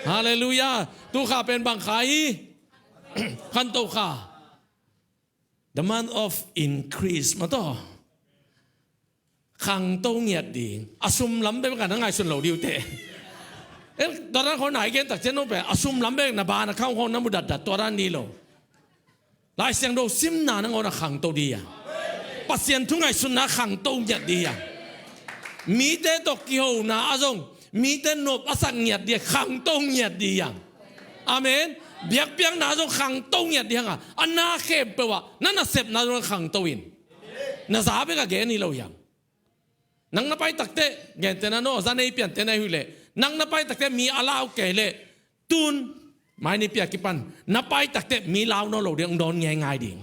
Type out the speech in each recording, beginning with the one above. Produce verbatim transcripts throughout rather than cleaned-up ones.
Halleluiah. Tu kha pen bang kha hi? Khanto kha. The month of increase mah tawh. Khangto ngiat ding. A sum lam bek a na ngaihsun lo ding uh teh. Eh, tua dan khawng na i gen tak ciang no pen a sum lam bek na bank account khawng na mu datdat tua dan ni lo. Lai Siangtho simna nangawn a khangto ding a, Pasian thu ngaihsutna khangto ngiat ding a, mite tawh kihona ah zong mite nop a sak ngiat ding a, khangto ngiat ding a. Amen. Biakpiakna zong khangto ngiat ding a, a na khempeuh ah na nasepna zong khangto in. Na za bek a gen hi lo hiam? Nang na pai takteh, gentehna no za nei piante na hi uh leh, nang na pai takteh mi a lau kei leh, tun mai ni pia kipan na pai takteh mi lau nawn lo ding, hong dawn ngeingai ding.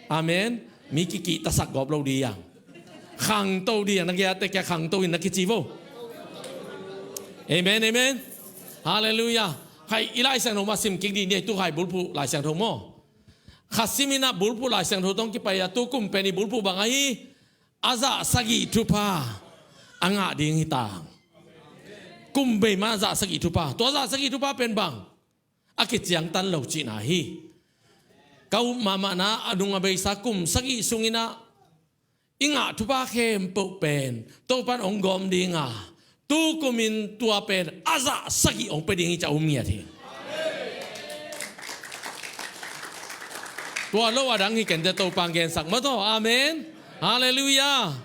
Amen. Mi kikihtasak gawp lo ding a, khangto ding a, na giate kia khangto in na kici vo. Amen, amen. Halleluiah. Khai i Lai Siangtho mah sim kik ding ni, tu khai bulphuh Lai Siangtho maw. Kha sim in a bulphuh Lai Siangtho tawh kipai a, tu kum pen i bulphuh bang ahi, a zah sagih thupha a ngah ding hi ta. Kum bei mah a zah sagih thupha. Tua zah sagih thupha pen bang? A kiciangtan lo cihna hi. Ka up mahmahna a nung a beisa kum sagih sung in a i ngah thupha khempeuh pen Topan hong gawm ding a, tu kum in tua pen a zah sagih hong pia ding hi ci a um ngiat hi. Tua lo a dang hi kei inteh, Topan gensak mah tawh. Amen. Halleluiah.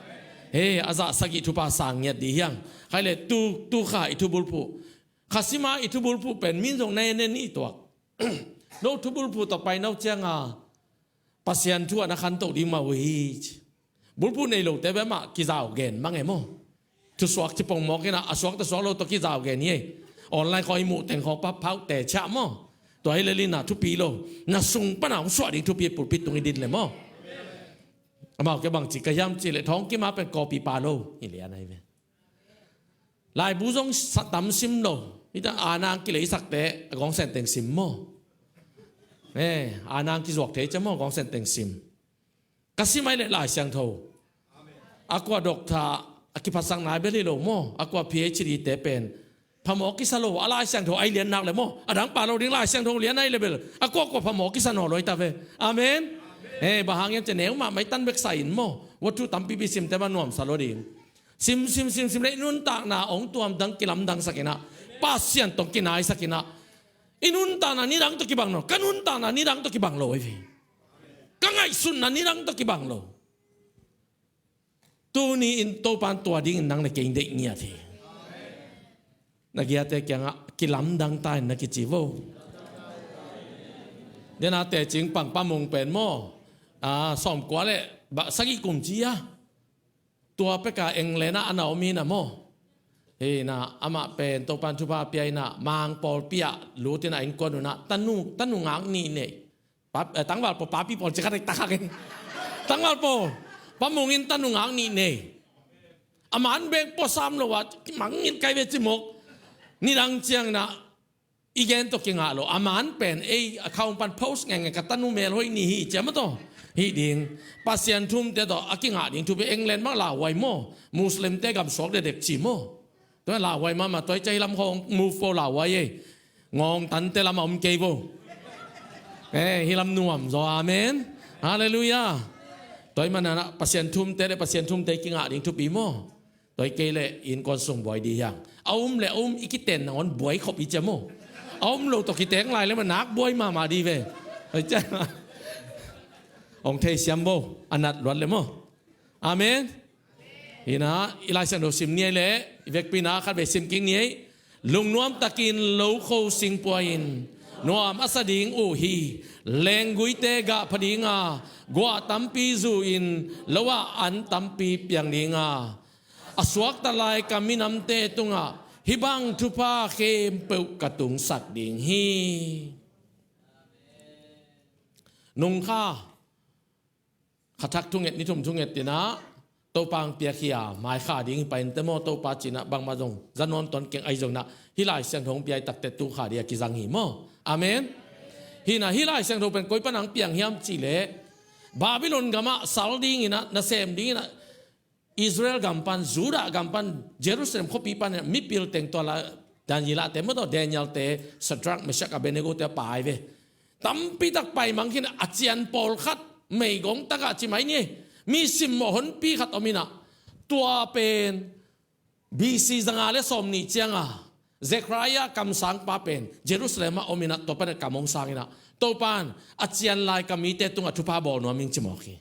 He, a zah sagih thupha sang ngiat ding hi hang. Khai leh tu, tu kha i thubulphuh, kha sim a i thubulphuh pen min zong na en en i tuak. No thubulphuh tawh pai no ciang a, Pasian thu ah na khanto ding mah uh hi ci. Bulphuh nei lote bek mah kizau gen mang e maw. Thusuak ci pongmawk in a, a suakta suak lo tawh kizau gen hi e. Online khawng i muh teng khawng pa phauhte ciah maw. Tua hi leh lina thupi lo. Na sung pan a hong suah ding thupi pulpit tung i din leh maw. Amau kia bangci ka hiam cih leh thawng kim a pen kawpi pa lo hi lian ahi ve. Laibu zong sa tam sim lo. Hita a nang kileisakte a gawngsen teng sim maw. Eh, a nang kizuak thei ciang maw, gawngsen teng sim. Ka sim ai leh Lai Siangtho. A kua doctor a kiphatsak nai bel hi lo maw. A kua P H D te pen phamawh kisa lo. A Lai Siangtho ai lian nak leh maw, a dang pa lo ding, Lai Siangtho lian ai leh bel a kua kua phamawh kisa nawn lo hi ta ve. Amen. Eh, bang hang hiam cih leh neu mahmah i tan bek sa in maw. Wathu tampipi simte mah nuamsa lo ding. Sim, sim, sim, sim leh i nuntakna hong tuamdang kilamdangsak in a, Pasian tawh kinaisak in a, i nuntakna nidang tawh kibang lo, ka nuntakna nidang tawh kibang lo ahi ve. Ka ngaihsutna nidang tawh kibang lo. Tuni in Topan tua dingin nang leh kei deih ngiat hi. Na giate kiangah kilamdang ta in na kici vo. Dena tecing pang Pa Mung pen maw, ah, sawmkua leh sagih kum ci a. Tua pek a England ah a na om hi na maw. Hi na, amah pen Topan thupha pia in a, Mang pawlpi ah lut in a, innkuan un a tanu, tanu ngak nih nei. Pa, eh, tangval pawl, papi pawl ci kha dek ta kha kei. Tangval pawl, Pa Mung in tanu ngak nih nei. A man bek pua sam lo a, mangngilh kai ve ci mawk. Nidang ciang in a, i gen tawh kingah lo. A man pen ei account pan post ngenge, ka tanu melhoih ni hi ci a maw tawh. Hi ding. Pasian thumte tawh a kingah ding thupi, England mah lauhuai maw. Muslimte gam suak dekdek ci maw. Tua lauhuai mahmah, tua i cih lam khawng move vo lauhuai ei. Ngawng tante lam a om kei vo. Eh, hi lam nuam zaw, amen. Halleluiah. Tua i manana Pasian thumte leh Pasian thumte kingah ding thupi maw. Tua i kei leh innkuan sung buai ding hi hang. A um leh a um i kiten nangawn buai khop i ci a maw. A um lo tawh kiteng lai leh mah nak buai mahmah ding ve. Hong theisiam vo, a nat luat leh maw. Amen. Hi na, i Lai Siangtho sim ni ei leh, i vekpi na khat vei sim kik ni ei. Lungnuam takin lo kho singpua in nuam a sa ding uh hi. Lengguite gah pha ding a, guah tampi zu in lo ah an tampi piang ding a, a suakta lai ka minamte tungah hih bang thupha khempeuh ka tungsak ding hi. Nung kha, kha thak thunget, ni thum thunget in a, Topa hong piakhia mai kha ding hi pai inteh maw. Topa ci in a, bangmah zong za nuam tuan keng, ahi zongin a, hih Lai Siangtho hong pia i takteh tu kha ding a kizang hi maw. Amen. Hi na, hih Lai Siangtho pen koi pan hong piang hiam cih leh, Babylon gamah sal ding in a, nasem ding in a, Israel gam pan, Judah gam pan, Jerusalem khuapi pan in a, mipil teng tua la Daniel-te maw, Daniel-te, Shadrach, Meshach, Abednego-te a pai ve. Tampi tak pai mang khin a, cian pawlkhat meigong takah ci mai ni. Mi simmawh honpi khat om in ah, tua pen B C zanga le sawmnih cianga Zechariah kamsangpa pen Jerusalem ah om in ah, tua pan a kam hong sang in ah, Topan a cian lai ka mite tungah thupha bawl nuam ing ci mawk hi.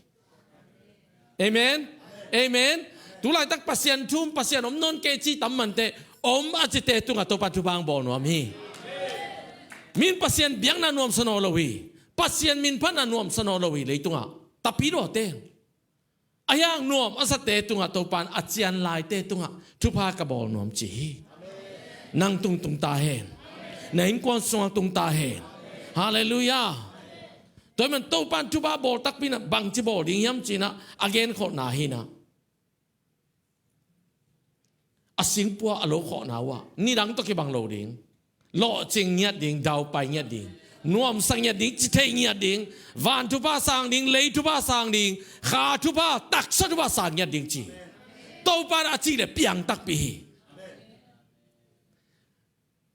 Amen. Amen. Tulaitak Pasian thu um, Pasian om nawn kei ci tam manteh, om a cite tungah Topan thupha hong bawl nuam hi. Min Pasian biakna nuamsa nawn lo hi. Pasian min phatna nuamsa nawn lo hi leitungah. Tapidawte. A hiang nuam a sate tungah Topan a cian laite tungah thupha ka bawl nuam ci hi. Nang tung tung ta hen. Na innkuan sungah tung ta hen. Halleluiah. Tua hi man Topan thupha bawl takpi in ah bangci bawl ding hiam ci in ah, a genkholhna hi in ah, a singpua a lokhawhna uh ah nidang tawh kibang lo ding. Lawhcing ngiat ding, daupai ngiat ding, nuamsa ngiat ding, cithei ngiat ding, van thupha sang ding, lei thupha sang ding, kha thupha, taksa thupha sang ngiat ding ci. Topan a cih leh piang takpi hi.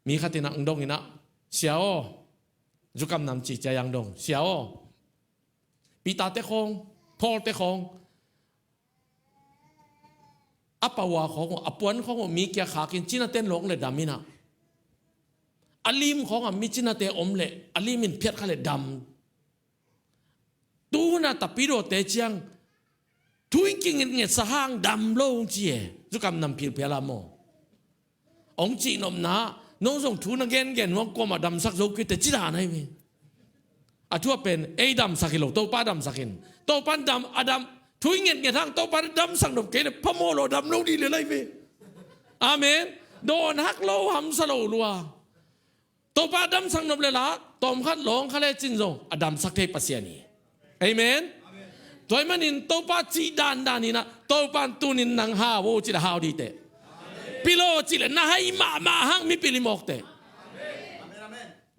Mi khat in ah ang dong in ah, Sia aw, Zukam Nam ci cia ang dong, Sia aw, Peter-te khawng, Paul-te khawng, a paua khawng uh, a puan khawng uh mi kia khak in, cinaten lawng le dam in ah, a lim khawng ah mi cinate om leh a lim in phiat kha le dam. Tu hun a tapidawte ciang thu in kingetngetsa hang dam lo hong ci e. Zukam Nam philphial a maw, hong cihnopna, nong zong thu na gengen uh hang kuamah damsak zo kei teh ci dan ahi ve. A thu a pen ei damsak hi lo, Topa damsak in. Topan dam, a dam, thu in ngetnget hang Topa damsak nop kei leh phamawh lo, dam lo dih lel ahi ve. Amen. Dawn hak lo, hamsa lo lua. Topa damsak nop leh lah tawmkhat lawng kha lecin zong a damsak thei Pasian hi. Amen. Tua ahih manin Topa cih dandan in ah, Topan tunin nang hau aw cih leh hau dih teh. Pil aw cih leh na hai mahmah hang mipil hi mawk teh.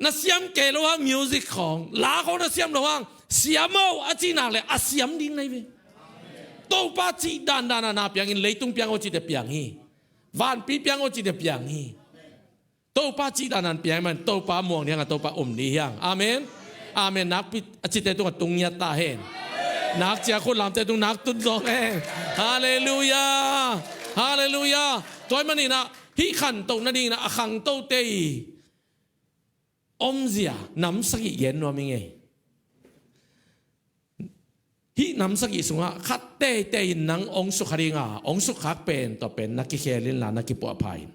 Na siam kei lo hang music khawng, la khawng na siam lo hang, siam aw a cih nak leh a siam ding na hi ve. Topa cih dandan a na piangin, leitung piang aw cih teh piang hi. Vanpi piang aw cih teh piang hi. Topa cih dandan piang ahih man Topa muang ding hang a, Topa um ding hi hang. Amen. Amen. Nakpi a cite tungah tung ngiat ta hen. Nak cia khut lamte tung nak tun zawng hen. Halleluiah. Halleluiah. Tua ahih manin ah hih khantoh nadingin ah a khangtote i omzia nam sagih gen nuam ing ei. Hih nam sagih sungah khat teitei in nang hong sukha ding a, hong sukkhak pen tua pen na kikhel inla na kipuahpha in.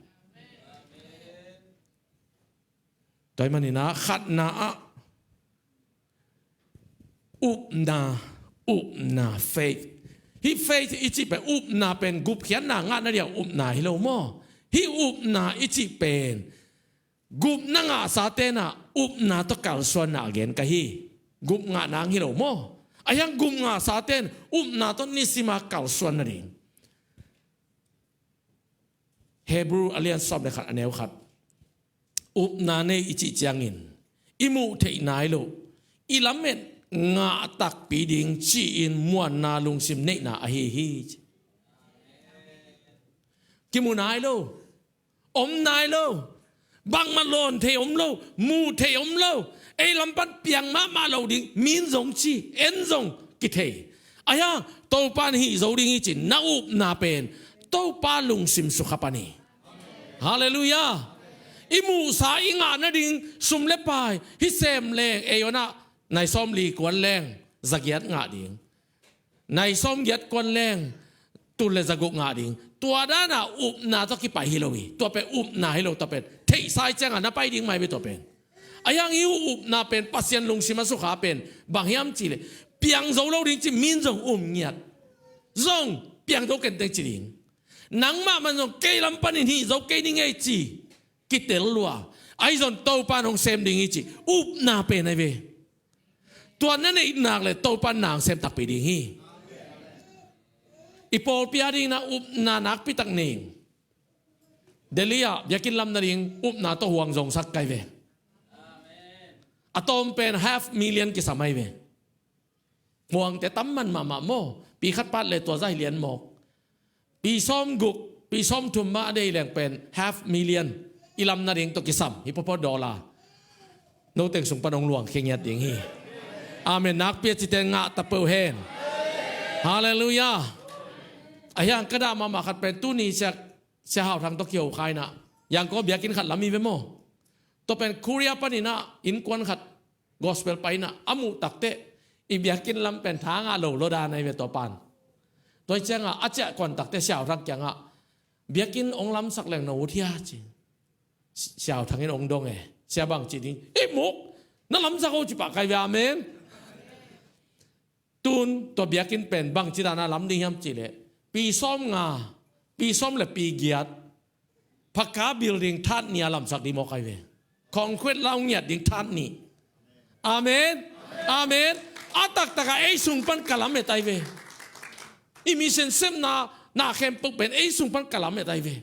Tua ahih manin ah khatna ah upna, upna, faith. Hih faith i cih pen, upna pen gupkhiatna ngahna ding a upna hi lo maw? Hih upna i cih pen gupna ngahsate in ah upna tawh kalsuanna a gen ka hi. Gup ngahna hang hi lo maw? Ahi hang gup ngahsate in upna tawh nisima kalsuan nading. Hebrew a lian sawm le khat a neu khat. Upna nei i cih ciangin i muh theih nai loh, i lamet ngah takpi ding ci-in muanna lungsim neihna ahi hi. Kimu nai lo. Om nai lo. Bangmah lawn thei om lo, muh thei om lo. Ei lam pan piang mahmah lo ding, min zong ci, en zong kithei. Ahi hang Topa in hih zo ding hi ci-in na upna pen Topa lungsim sukha pan hi. Halleluiah. I muhsa i ngah nading sum le pai, hih sem leng ei hon ah nai sawmli kuan leng zagiat ngah ding. Nai sawmgiat kuan leng tul le zaguk ngah ding. Tua dan a upna tawh kipai hi lo hi. Tua pen upna hi lo, tua pen theihsa i ciang a na pai ding mah hi ve tua pen. Ahi hang i upna pen Pasian lungsim a sukha pen bang hiam cih leh piang zo lo ding ci, min zong um ngiat. Zong piang zo kenteng ci ding. Nangmah man zong kei lam panin hih zo kei ning ei ci kitel lua. Ahi zong Topa in hong sem ding hi ci upna pen ahi ve. Tua na neih nak leh Topa in na hong sem takpi ding hi. I pawlpi a dingin ah upna nakpi tak nei ing. Delhi ah biakinn lam nading upna tawh huang zongsak ka hi ve. A tawm pen half million kisam ahi ve. Huangte tam man mahmah maw? Pi khat pat leh tua zah hi lian mawk. Pi sawmguk, pi sawmthum mah a deih leng pen half million. I lam nading tawh kisam hi pawpaw dawl a, no teng sung pan hong luang khe ngiat ding hi. Amen. Nakpi a cite ngah ta peuh hen. Halleluiah. A hiang ka dah mahmah khat pen tuni sia, sia Hau Thang tawh kiho kha inah, Yangon biakinn khat lam hi ve maw. Tua pen Korea paninah innkuan khat gospel pai inah a muh takteh, i biakinn lam pen tha ngah lo lo dan ahi ve tua pan. Tua hi ciangah a ciah kuan takteh sia Hau Thang kiangah, biakinn hong lamsak leng na ut hia ci. Si-, sia Hau Thang in hong dong e. Sia, bang ci ding? Ei muk, na lamsak o ci pah kai ve. Amen. Tun tua biakinn pen bangci dana lam ding hiam cihleh, pi sawm nga, pi sawm le pi giat, pakka building that nih a lamsak ding maw kai ve. Concrete lau ngiat ding that nih. Amen. Amen. A taktaka ei sung pan ka lamet ai ve. I mission sepna na khempeuh pen ei sung pan ka lamet ai ve.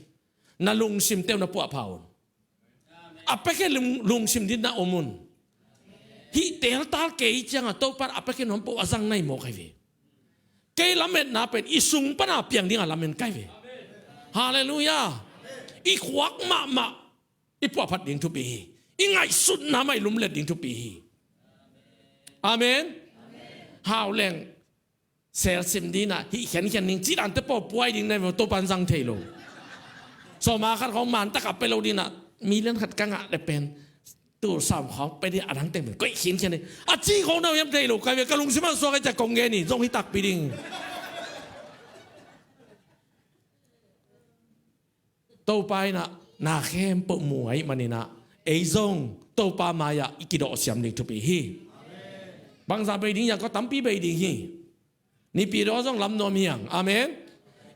Na lungsim teuh na puahpha un. A pekhe lung, lungsim ding na om un. Hih teltal kei ciangah Topan a pekhe nuam peuh a zang nai maw kai ve. Kei lametna pen i sung pana piang dinga lamen kai ve. Halleluiah. I khuak mahmah i puahphat ding thupi hi. I ngaihsutna mah i lumlet ding thupi hi. Amen. Hau leng selsim dinah hih khiankhian ding cidante paw puai ding nai ve, Topan zang thei lo. Sawma khat khawng mantakah pe lo dinah, million khat ka ngah le pen tu sam khawng pe ding a dang teng pen koih khinkhian ding a ci khawng na hiam thei lo kai ve. Ka lungsim a suak a ciah kong gen hi, zong hi takpi ding. Topa inah na khempeuh mu ahih maninah ei zong Topa mai-ah i kidawhsiam ding thupi hi. Bangza bei ding hiam? Kua tampi bei ding hi. Nipi daw zong lam nuam hiang. Amen.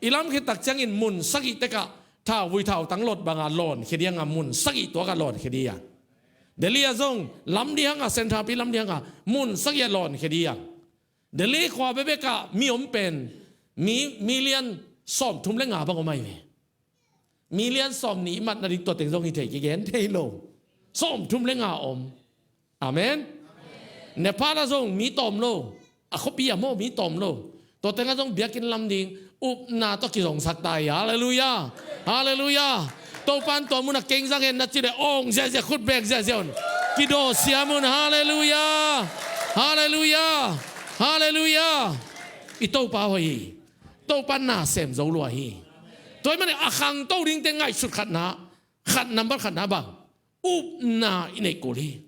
I lam khit tak ciangin mun sagih tekah thauvui thautang lot banga lawn khia dianga mun sagih tuakah lawn khia diang. Delhi ah zong lam dianga, Central pi lam dianga mun sagih ah lawn khia diang. Delhi khua bekbekah mi om pen mi million sawmthum le nga bang om ahi ve. Million sawmnih i mat nading tua teng zong hi thei, kigen thei lo. Sawmthum le nga om. Amen. Nepal ah zong mi tawm lo. A khuapi ah maw mi tawm lo. Tua tengah zong biakinn lam ding upna tawh kizongsak ta hi. Halleluiah. Halleluiah. Topan tua munah keng zang hen na ci leh awng ziahziah, khut beng ziahziah un. Kidawhsiam un. Halleluiah. Halleluiah. Halleluiah. I Topa hoih hi. Topan na sem zo lua hi. Tua ahih manin a khangto dingte ngaihsut khatna, khat number khatna bang, upna i neih kul hi.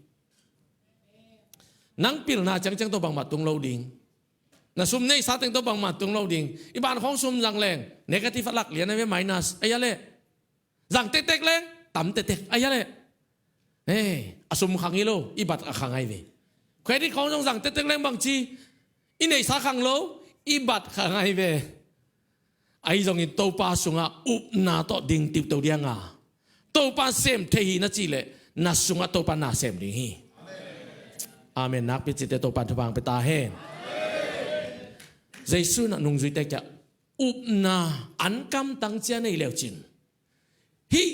Nang pilna ciangciang tawh bangmah tung lo ding. Na sum neihsa teng tawh bangmah tung lo ding. I ban khawng sum zang leng negative a lak lian a ve, minus. Ei a leh. Zang tektek leng tam tektek. Ei a leh. Ei, a sum khang hi lo, i bat a khang ahi ve. Credit khawng zong zang tektek leng bangci, i neihsa khang lo, i bat khang ahi ve. Ahi zongin Topa sungah upna tawh ding tiuto dianga Topa sem thei hi na cih leh na sungah Topa na sem ding hi. Amen. Nakpi cite Topa thupha hong pia ta hen. Jesu in a nungzuite kiangah upna ankam tangcia nei leucin, hih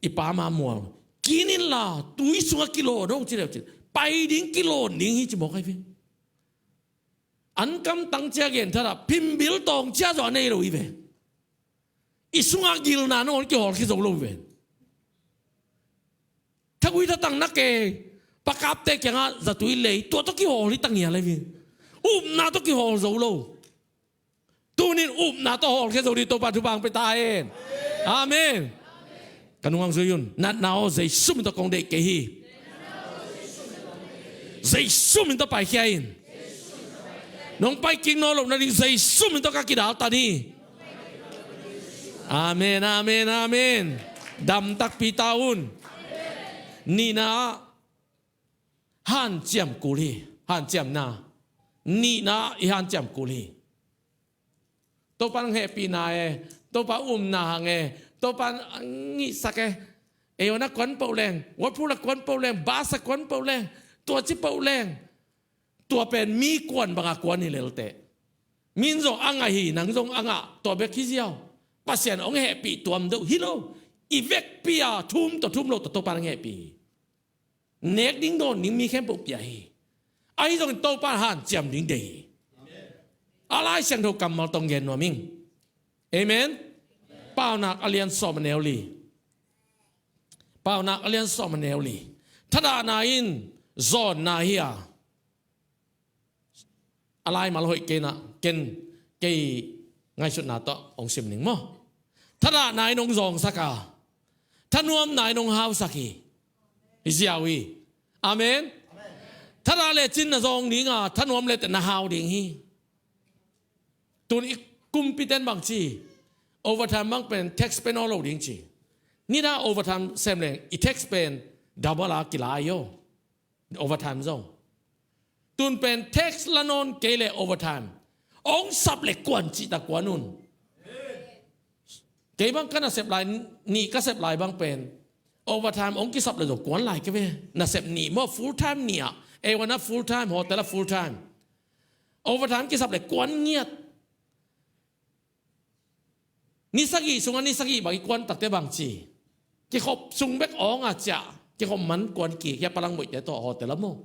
i pa ma mual kin inla tui sungah kilawn o ci leucin, pai ding, kilawn ding hi ci mawk ahi ve. Ankam tangcia genthadah phimbil tawngcia zawh a nei lo hi ve. I sungah gilna nangawn kihawlkhia zo lo hi ve. Thagui thatang na ke, pakapte kiangah zatui lei, tua tawh kihawl hi ta ngial ahi ve. Upna tawh kihawl zo lo. Tunin upna tawh hawlkhia zo ding Topa thupha hong pia ta hen. Amen. Ka nungah zui un. Natna aw, Jesu min tawh kong deih kei hi. Jesu min tawh paikhia in. Nong pai kik nawn loh nading Jesu min tawh ka kidaltan hi. Amen, amen, amen. Dam takpi ta un. Nihna ah hanciam kul hi. Hanciamna. Nihna ah i hanciam kul hi. Topa hehpihna e, Topa umna hang e, Topa ngihsak e. Ei aw na kuan poh leng, Whirlpool a kuan poh leng, bus a kuan poh leng, tua ci poh leng, tua pen mi kuan banga kuan hi lelte. Min zong a ngah hi, nang zong a ngah, tua bek hi ziau. Pasian hong hehpih tuam deuh hi lo. I vekpi a thum tawh thum lo tawh Topa hong hehpih hi. Nek ding dawn ding mi khempeuh pia hi. Ahi zongin Topa hanciam ding deih hi. A Lai Siangtho kammal tawh gen nuam ing. Amen. Paunak a lian sawm a neu li. Paunak a lian sawm a neu li. Thadahna in zawnna hi a, a laimal hoih kei na, ken kei ngaihsutna tawh hong sim ning maw. Thadahna in hong zawngsak a, thanuamna in hong hausak hi. Hi ziau hi. Amen. Thadah lecin na zawng ding a, thanuam le teh na hau ding hi. Tun i kumpiten bang ci, overtime bang pen tax pe nawn lo ding ci. Nidang overtime sem leng i tax pen double a kilai aw. Overtime zong. Tun pen tax la nawn kei le overtime hong sap le kuan cihtak kuan un. Kei bang ka nasep lai, nih ka sep lai bang pen overtime hong kisap le zong kuan lai kei ve. Nasep nih maw, full time nih ah. Ei wan a full time, hotel a full time. Overtime kisap le kuan ngiat. Ni sagih sungah ni sagih bang i kuan takte bang ci. Kikhop sung bek awng a ciah, kikhop man kuan ki, kia palang moihte tawh hotel a maw.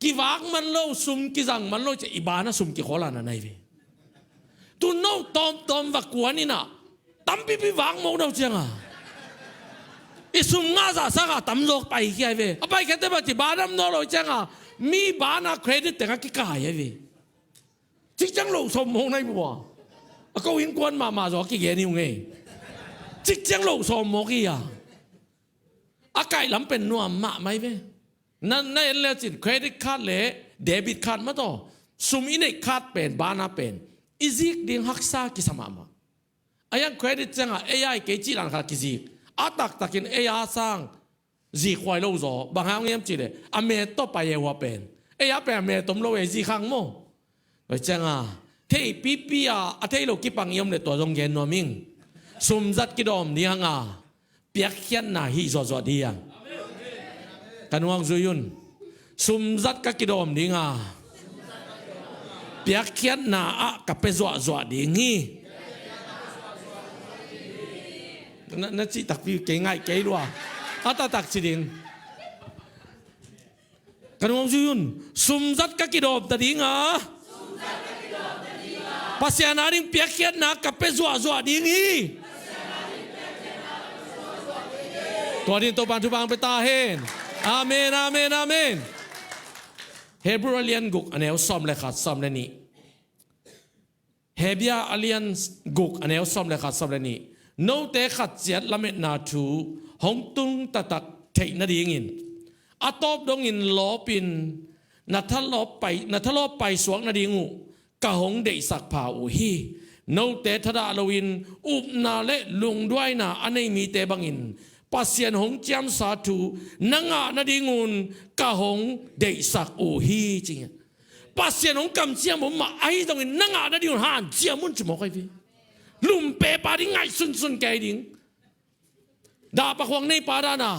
Kivak man lo, sum kizang man lo ciah, i ban a sum kikhawl a na nai ve. Tu no tawmtawm va kuan in a, tampipi vak mawk no ciang a, i sum ngah zah sang a tam zawk pai khia hi ve. A pai khiate bang ci, ban am naw lo ciang a, mi ban a credit teng a kikai hi ve. Cikciang lo sawm mawk na hi bua. A ko innkuan mahmah zaw a kigen hi ung ei. Cikciang lo sawm mawk hi a. A kaihlam pen nuam mahmah hi ve. Na, na en lecin credit card le debit card mah tawh, sum i neih card pen, ban a pen i zik ding haksa kisa mahmah. A yang credit ciang a ei a i kei cih dan khat kizik. A taktakin ei a sang zikhuai lo zaw. Bang hang hiam cih leh a met tawh pai e hua pen. Ei a pen a met om lo e, zik hang maw. Tua ciang a, thei pipi a, a thei lo kipang i om leh tua zong gen nuam ing. Sum zat kidawm ding hang a, piakkhiatna hih zuahzuah ding hang. Ka nuak zui un. Sum zat ka kidawm ding a, piakkhiatna ah ka pia zuahzuah ding hi. Na, na cih takpi kei ngaih kei lua. A taktak ci ding. Ka nuak zui un. Sum zat ka kidawm ta ding a, Pasian a ding piakkhiatna ka pia zuahzuah ding hi. Tua ding Topan thupha hong pia ta hen. Amen, amen, amen. Hebrew a lian guk a neu sawm le khat, sawm le nih. Hebrew a lian guk a neu sawm le khat, sawm le nih. Note khat ciat lametna thu hong tung taktak theih nadingin a tawp dongin lawpin na thalawp pai, na thalawp paisuak nading uh ka hong deihsak pha uh hi. Note thadah loin upna le lungduaina a nei mite bangin Pasian hong ciamsa thu na ngah nadingun ka hong deihsak uh hi, ci ngiat. Pasian hong kamciam uh mah ahi zongin na ngah nadingun hanciam un ci mawk ahi ve. Lumpe pa ding ngaihsunsun kei ding. Dahpakhuang neipa dana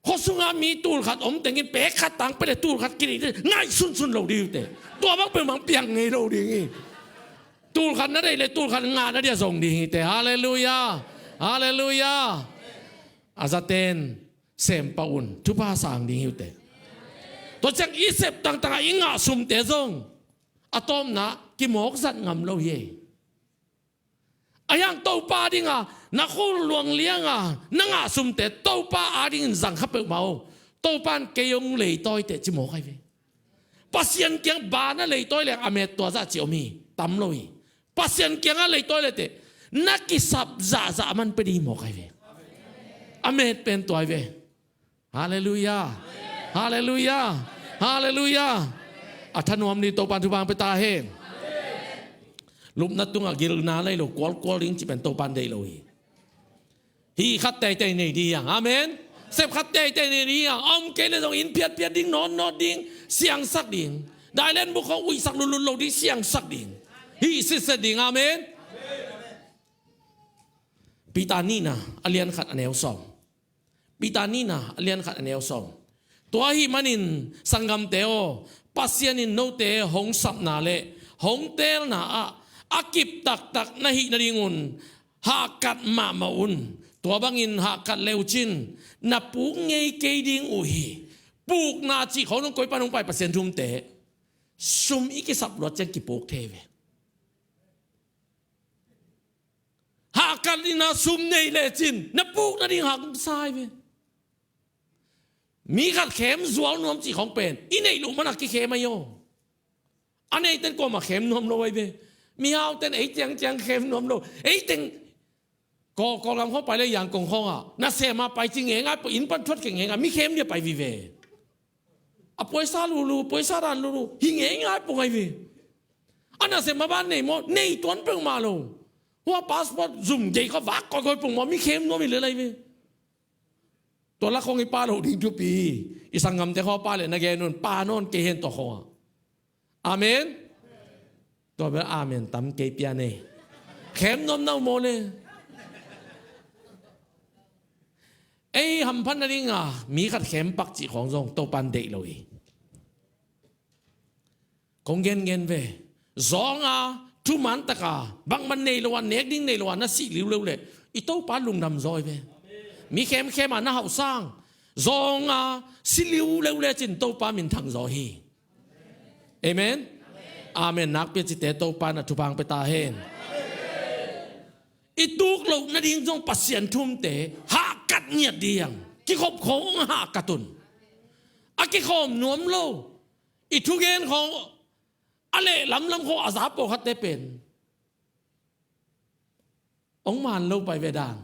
khuasunga mi tul khat om tengin pek khat tang pia le tul khat kideih ngaihsunsun lo ding uh teh. Tua bang peuhmah piang ngei lo ding hi. Tul khat na deih le tul khat ngah na dia zong ding hi teh. Halleluiah. Halleluiah. A zaten sempah un, thupha sang ding hi uh teh. Tua ciang i sep tangtang a i ngah sumte zong a tawpna kimawk zat ngam lo hi. A hiang Topa dinga na khul luang lianga na ngah sumte Topa a dingin zang kha peuhmah uh. Topan kei hong leitawi teh ci mawk ahi ve. Pasian kiang bana leitawi leng a met tua zah ci om hi, tam lo hi. Pasian kianga leitawi le teh na kisap zahzah man pia ding hi mawk ahi ve. A met pen tua ahi ve. Halleluiah. Halleluiah. Halleluiah. A thanuam ni Topan thupha hong pia ta hen. Lupna tungah gilna lei lo kualkual ding ci pen Topan deih lo hi. Hih khat teitei nei ding hi hang. Amen. Sep khat teitei nei ding hi hang. A om kei le zong inn phiatphiat ding, nawtnawt ding, siangsak ding. Dailen buk khawng uihsak lutlut lo ding, siangsak ding. Hih sitset ding. Amen. Peter nihna a lian khat a neu sawm. Peter nihna a lian khat a neu sawm. Tua ahih manin sanggamte aw, Pasian in note hong sapna le hong teelna ah a kip taktak na hih nadingun hahkat mahmah un. Tua bangin hahkat le uh cin na puk ngei kei ding uh hi. Pukna cih khawng nong koi pan hong pai Pasian thumte, sum i kisap luat ciang kipuk thei ve. Hah Khat in a sum nei lecin na puk nading hangsa hi ve. Mi khat khem zuau nuam cih khawng pen i neih loh man a kikhem ahi aw. A neiten kuamah khem nuam lo ahi ve. Mihauten ei ciangciang khem nuam lo. Ei teng Kawl, Kawlgam khawng pai le Yangon khawngah nasem a pai ci ngeingai peuh, inn pan thuat khia ngeingai, mi khem nih a pai vive. A puaisa lulu, puaisa dan lulu hi ngeingai peuh ahi ve. A nasem a ban nei maw, nei tuan peuhmah lo. Hua passport zum gei khaw vak kawikawi peuhmah, mi khem nuam hi lel ahi ve. Tua lak khawng i pha loh ding thupi hi. I sanggamte khawng pha leh na gen un, pha nawn kei hen tua khawngah. Amen. Tua bel amen tam kei pian ei. Khem nuam na uh maw le. Ei hamphat nadinga mi khat khem pak cih khawng zong Topan deih lo hi. Kong gengen ve. Zawnga thuman taka bangmah nei lo a, nek ding nei lo a na sih liuleu leh i Topa lungdam zaw hi ve. Mi khemkhem a na hauh sang zawnga si liuleu lecin Topa minthang zaw hi. Amen. Amen nakpi a cite Topa na thupha hong pia ta hen. I tuk loh nading zong Pasian thumte hahkat ngiat ding. Kikhop khawng hahkat un. A kikhawm nuam lo. I thugen khawng a lehlamlam khawng a za pawlkhatte pen hong man lo pai ve dan.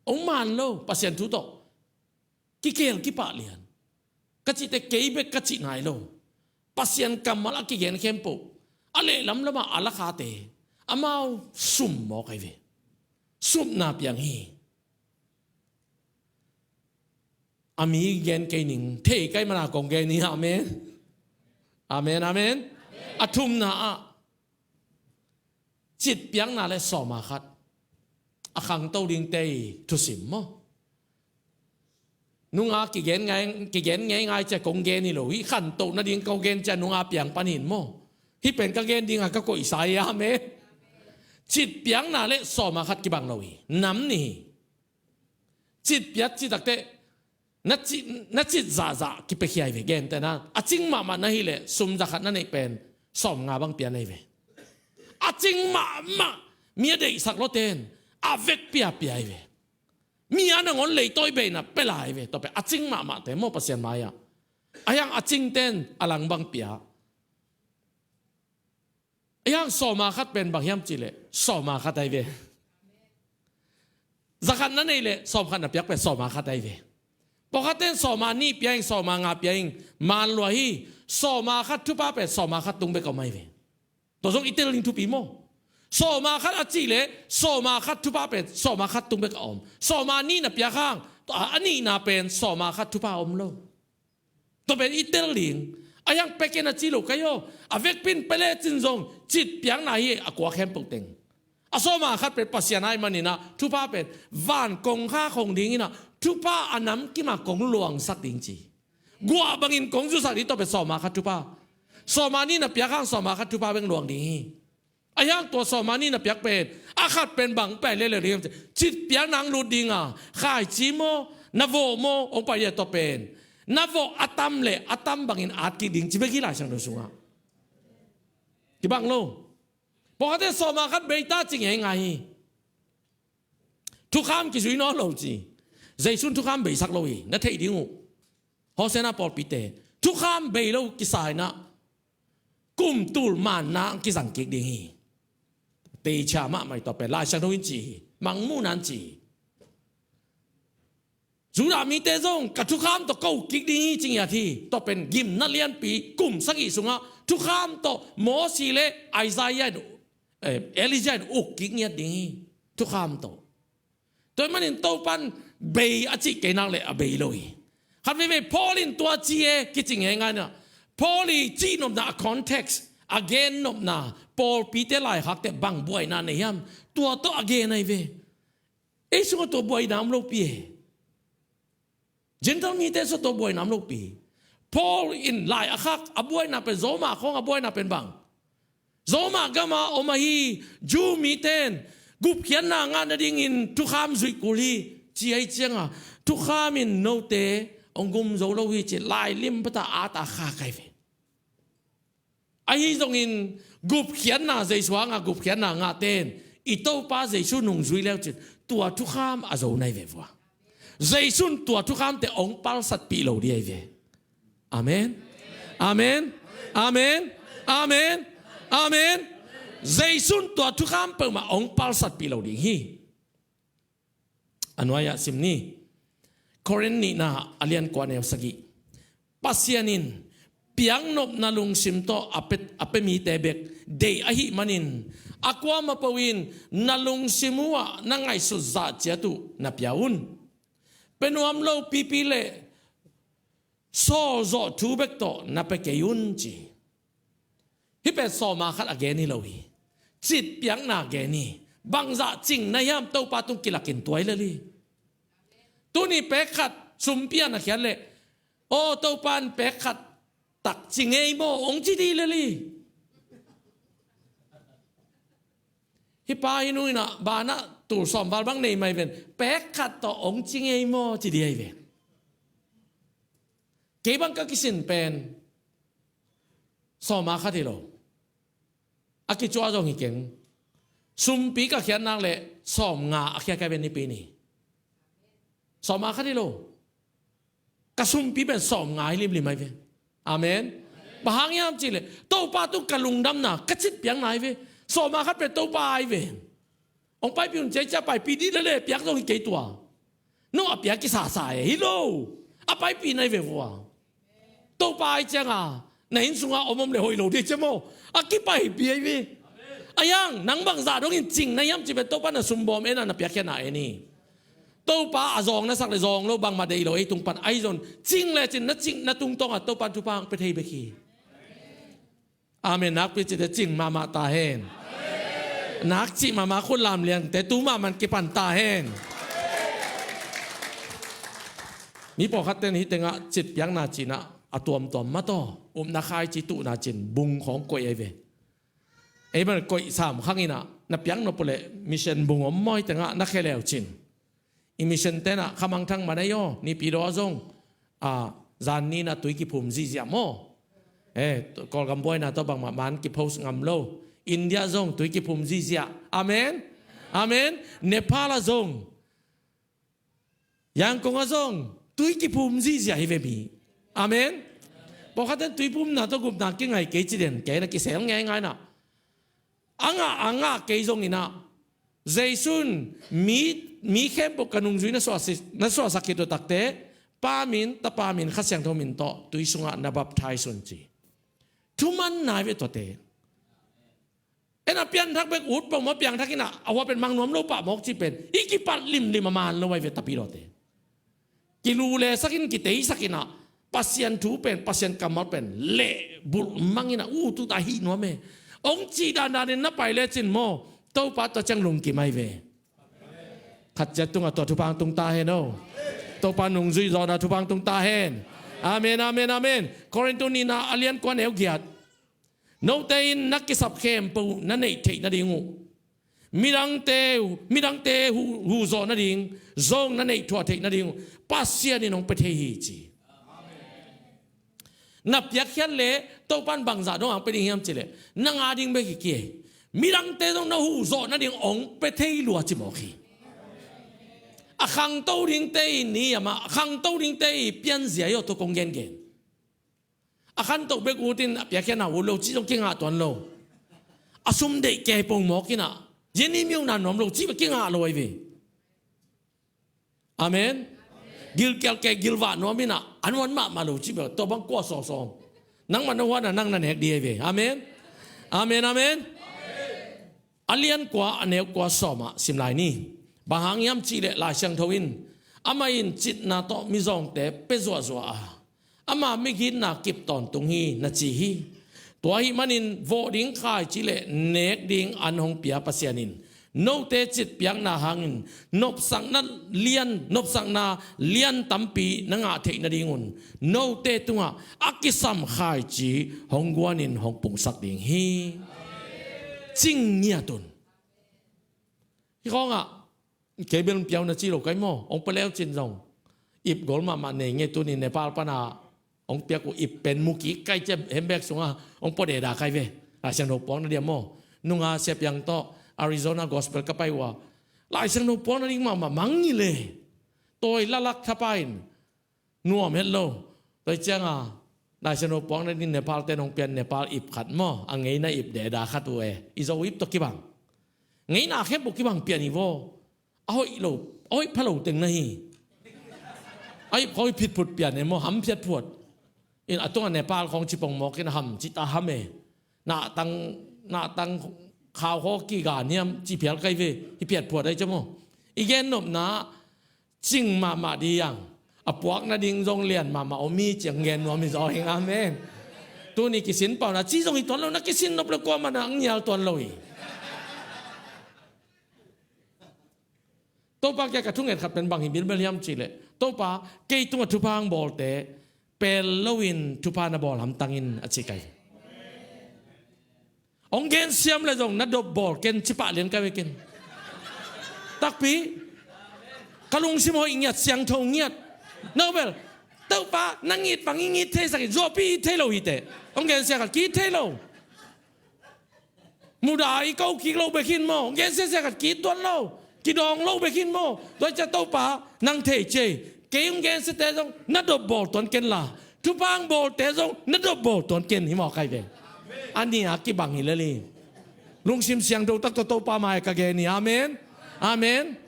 Hong man lo Pasian thu tawh. Kikel kipah lian. Ka cihte kei bek ka cih nai lo. Pasian kammal a kigen khempeuh a lehlamlam ah a lakhate amau sum mawk ahi ve. Supna piang hi. A mi gen kei ning, thei kei mana kong gen hi. Amen. Amen, amen. A thumna ah citpiakna le sawma khat a khangto dingte i thusim maw? Nunga kigen ngai, kigen ngeingai cia kong gen hi lo hi, khantoh nading kong gen cia nunga piang pan hin maw? Hih pen ka gen dinga ka koihsa hi. Amen. Citpiakna le sawma khat kibang lo hi. Nam nih hi. Citpiak cih takteh na cit, na cit zahzah kipiakhia hi ve. Gentehna a cing mahmah na hih leh sum za khat na neih pen sawmnga bang pia na hi ve. A cing mahmah mi a deihsak lawten a vekpi a pia hi ve. Mi a nangawn leitawi beina pia lai hi ve. Tua pen a cing mahmahte maw Pasian mai-ah. A hiang a cingten a lang bang pia. A hiang sawma khat pen bang hiam cih leh sawma khat ahi ve. Za khat na neih leh sawm khat na piak pen sawma khat ahi ve. Pawlkhatten sawma nih pia ing, sawma nga pia ing, man lua hi. Sawma khat thupha pen sawma khat tung bek a om ahi ve. Tua zong i tel ding thupi maw? Sawma khat a cih leh sawma khat thupha pen sawma khat tung bek a om. Sawma nih na piak hang, tua a nihna pen sawma khat thupha a om lo. Tua pen i tel ding. A hiang peken a ci lo kei aw. A vekpi in pia lecin zong citpiakna hi a kua khempeuh teng. A sawma khat pen Pasian ahi manin ah thupha pen van kongkhak hong dingin ah thupha a namkim a kong luangsak ding ci. Guah bangin kong zusak ding tua pen sawma khat thupha. Sawma nih na piak hang sawma khat thupha beng luang ding hi. A hiang tua sawma nih na piak pen a khat pen bang pai leleu ding hiam cih leh citpiakna hong lut dinga khaici maw, na vawh maw, hong pai dia tua pen na vawh a tam leh a tam bangin at kik ding ci bek hi Lai Siangtho sungah. Kibang lo. Pawlkhatte sawma khat bei ta ci ngeingai hi. Thukham kizui nawn lo ci. Jesu'n thukham beisak lo hi. Na theih ding uh. Hosana pawlpite thukham bei lo kisa in ah kum tul manna ang kizang kik ding hi. Teichia mahmah hi. Tua pen Lai Siangtho in ci hi. Mangmuhna in ci hi. Judah mite zong ka thukham tawh ko kik ding hi ci ngiat hi. Tua pen gimna lianpi kum sagih sungah thukham tawh Mosi le Isaiah in, eh, Elijah in uk kik ngiat ding hi. Thukham tawh. Tua ahih manin Topan bei a cih kei nak leh a bei lo hi. Khat veivei Paul in tua ci e kici ngeingai na. Paul i cihnopna a context, a gennopna, pawlpite laikhakte bang buaina nei hiam? Tua tawh a gen ahi ve. Ei sungah tua buaina om lopi e. Gentile mite sungah tua buaina om lopi. Paul in lai a khak a buaina pen Roma khawng a buaina pen bang? Roma gama om ahi Jew mite in gupkhiatna ngah nadingin thukham zuih kul hi ci ahi cianga thukham in note hong gum zo lo hi ci lailim pata ata khak ahi ve. Ahi zongin gupkhiatna Jesu hanga gupkhiatna ngahte in i Topa Jesu nungzui leucin tua thukham a zo nai ve vua. Jesu in tua thukhamte hong palsatpih lo dih ahi ve. Amen. Amen. Amen. Amen. Amen. Jesu in tua thukham peuhmah hong palsatpih lo ding hi. A nuai-ah sim ni. Korin nihna a lian kua neu sagih. Pasian in piaknopna lungsim tawh a pe, a pe mite bek deih ahih manin a kuamah po in na lungsim uhah na ngaihsut zah ciat uh na pia un. Pe nuam lo pipi le sawlzawh thu bek tawh na pe kei un ci. Hih pen sawma khat a gen hi lo hi. Citpiakna gen hi. Bangzah cingna hiam Topa tung kilakin tuai lel hi. Tuni pek khat sumpi a na khiat leh, aw Topa in pek khat tak ci ngei maw hong ci dih lel hi. Hih pa hih nu in ah banah tul sawm val bang nei mai ven, pek khat tawh hong ci ngei maw ci dih ahi ven. Kei bang ka kisin pen sawma khat hi lo. A kicuah zong hi keng. Sumpi ka khiat nak leh sawmnga a khiat kai ven nipi ni. Sawma khat hi lo. Ka sumpi pen sawmnga hi limlim ahi ve. Amen. Bang hang hiam cih leh Topa tung ka lungdamna ka citpiakna ahi ve. Sawma khat pen Topa ahi ve. Hong paipih un, ciacia paipih dih lele, piak zong hi kei tua. No a piak kisasa e hi lo. A paipih nai ve vua. Topa ai cianga na inn sunga om om le hoih lo dih cia maw. A kipaipih ai ve. A yang nang bangzah dongin cing na hiam ci pen Topa na sumbawm en a na piakkhiatna en hi. Topa a zawng na sak le zawng lo bangmah deih lo ei tung pan ai zon cing le cin na cing na tungtawnga Topa thupha hong pe thei bek hi. Amen. Nakpi cite cing mahmah ta hen. Nak cih mahmah khut lam liangte tu mahmah kipan ta hen. Mi pawlkhat ten hih tengah citpiakna cinah a tuamtuam mataw upna khai ci tuhna cin bung khawng koih ai ve. Ei ban koih sam khanginah na piaknop uh leh mission bung om mawi tengah na kheleu cin. I mission tenah khamangthang man ei aw, nipi daw zong a zan ninah tui kiphum zihziah maw. Eh, Kawlgam buaina tawh bangmah man kipost ngam lo. India zong tui kiphum zihziah. Amen. Amen. Nepal ah zong, Yangon ah zong tui kiphum zihziah hi ve mi. Amen. Pawlkhatten tui phumna tawh gupna kingai kei ci den kei na kisel ngeingai na. A ngah a ngah kei zonginah Jesu in mi, mi khempeuh ka nungzui na suahsak, na suahsak khit uh takte Pa min, Tapa min, Kha Siangtho min tawh tui sungah na baptize un ci. Thuman nai ve tuate. Ena pianthak bek ut pong maw piangthak inah a hua pen mang nuam lo pah mawk ci pen i kipat limlim a man lo ai ve tapi lawte. Kilu le sakin kitei sakinah Pasian thu pen Pasian kammal pen leh bulh manginah u tuta hih nuam e. Ong cih dandanin na pai lecin maw Topa tua ciang lungkim ai ve. Khat ciat tungah tua thupha ang tung ta hen aw. Topa nungzui zawhna thupha ang tung ta hen. Amen, amen, amen. Korintu nihna a lian kua neu giat. Note in na kisap khempeuh na neih theih nading uh, midangte, midangte hu, huhzawh nading zong na neih thuah theih nading uh Pasian in hong pe thei hi ci. Na piakkhiat le Topan bangzah dong ang pe ding hiam cileh na nga ding bek hi ki ei. Midangte zong na huhzawh nading hong pe thei lua ci mawk hi. A khangto dingte i ni amah a khangto dingte i pianzia i aw tua kong gengen. A khantoh bek utin a piakkhiatna ut lo cih zong kingah tuan lo. A sum deih kei pong mawk inah zia ni miuhna nuam lo cih bek kingah lo ai ve. Amen. Gilkial kei gilvah nuam inah a nuam mahmah lo cih bek tua bang kua sawsawm. Nangmah na huatna nang na nek dih ai ve. Amen. Amen, amen. A lian kua a neu kua sawmah sim lai ni. Bang hang hiam cihleh Lai Siangtho in amah in citna tawh mizawngte pe zuahzuah a ama migitna kip tawntung hi na ci hi. Tua ahih manin vawh ding khaici le nek ding an hong pia Pasian in note citpiakna hangin nopsakna lian, nopsakna lian tampi na ngah theih nadingun note tungah a kisam khaici hong guanin hong pungsak ding hi. Cing ngiat un. Hi khawngah kei bel piau na ci lo kai maw? Hong pia leu cin zong ip gol mahmah nei ngei tuni Nepal pana hong piak uh ip pen mu kik kai cia hembek sunga hong pua deda kai ve. A siangtho puakna diam maw? Nunga siapiang tawh Arizona gospel ka pai uh a, Lai Siangtho puak nading mahmah mang hi le. Tawi lalak thapa in nuam het lo. Tua hi cianga Lai Siangtho puak nading Nepal te nong pian, Nepal ip khat maw, a ngeina ip deda khat uh e. I Zo ip tawh kibang, ngeina khempeuh kibang pian hi vaw. A hoih lo, a hoih pha lo teng na hi. A ip khawng i phitphut pian e maw, ham phiat phuat. In a tungah Nepal khawng cipong mawk in a ham cita ham e. Nahtang, nahtang khau khaw kiga niam ci phial kai ve. Hi phiat phuat ai cia maw. I gen nopna cing mahmah di yang. A puak nading zong lian mahmah om hi ciang gen nuam hi zaw hing, amen. Tuni kisin pau na ci zong hi tuan lo, na kisin nop le kuamah na ang nial tuan lo hi. Topa kia ka thunget khat pen bang hi bilbel hiam cih leh, Topa, kei tungah thupha ang bawlte pel loin thupha na bawl hamtang in, a ci kai. Hong gensiam le zong na dop bawl ken, ci pah lian kai ve ken. Takpi, ka lungsim hoih ngiat, siangtho ngiat. No bel, Topa, na ngit bang i ngit theisak in, zuahpi i thei lo hi teh. Hong gensia khat ki thei lo. Muda i ko kik lo bek hin maw, gensia sia khat ki tuan lo, kidawng lo bek hin maw. Tua cia Topa nang thei cei. Kei hong gensiate zong na dop bawl tuan ken la, thupha ang bawlte zong na dop bawl tuan ken hi maw kai ve. A nih a kibang hi lel hi. Lungsim siangtho tak tawh Topa mai ka gen hi. Amen. Amen.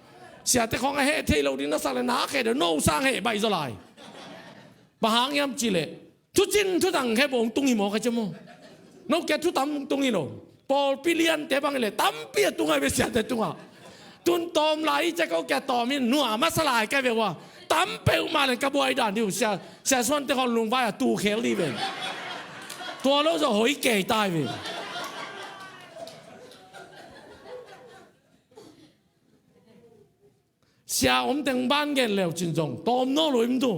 Siate khawng a heh thei lo ding na sak le na a khe deuh no sang heh baih zaw lai. Bang hang hiam cih leh, thucin thutang khe bawng tung hi maw ka cia maw. No kia thutam tung hi lo. Pawlpi liante bang hi leh tampi a tung ai ve siate tungah. Tun tawm lai i cia ko kia tawm in nua masa lai kai ve ua. Tam peuhmah leng ka buai dan dih uh sia, sia suante khawng lungvai a tu khel dih ve. Tua lo zawh hoi kei tai ve. Sia om teng ban gen leu cin zong tawm naw lo im tu.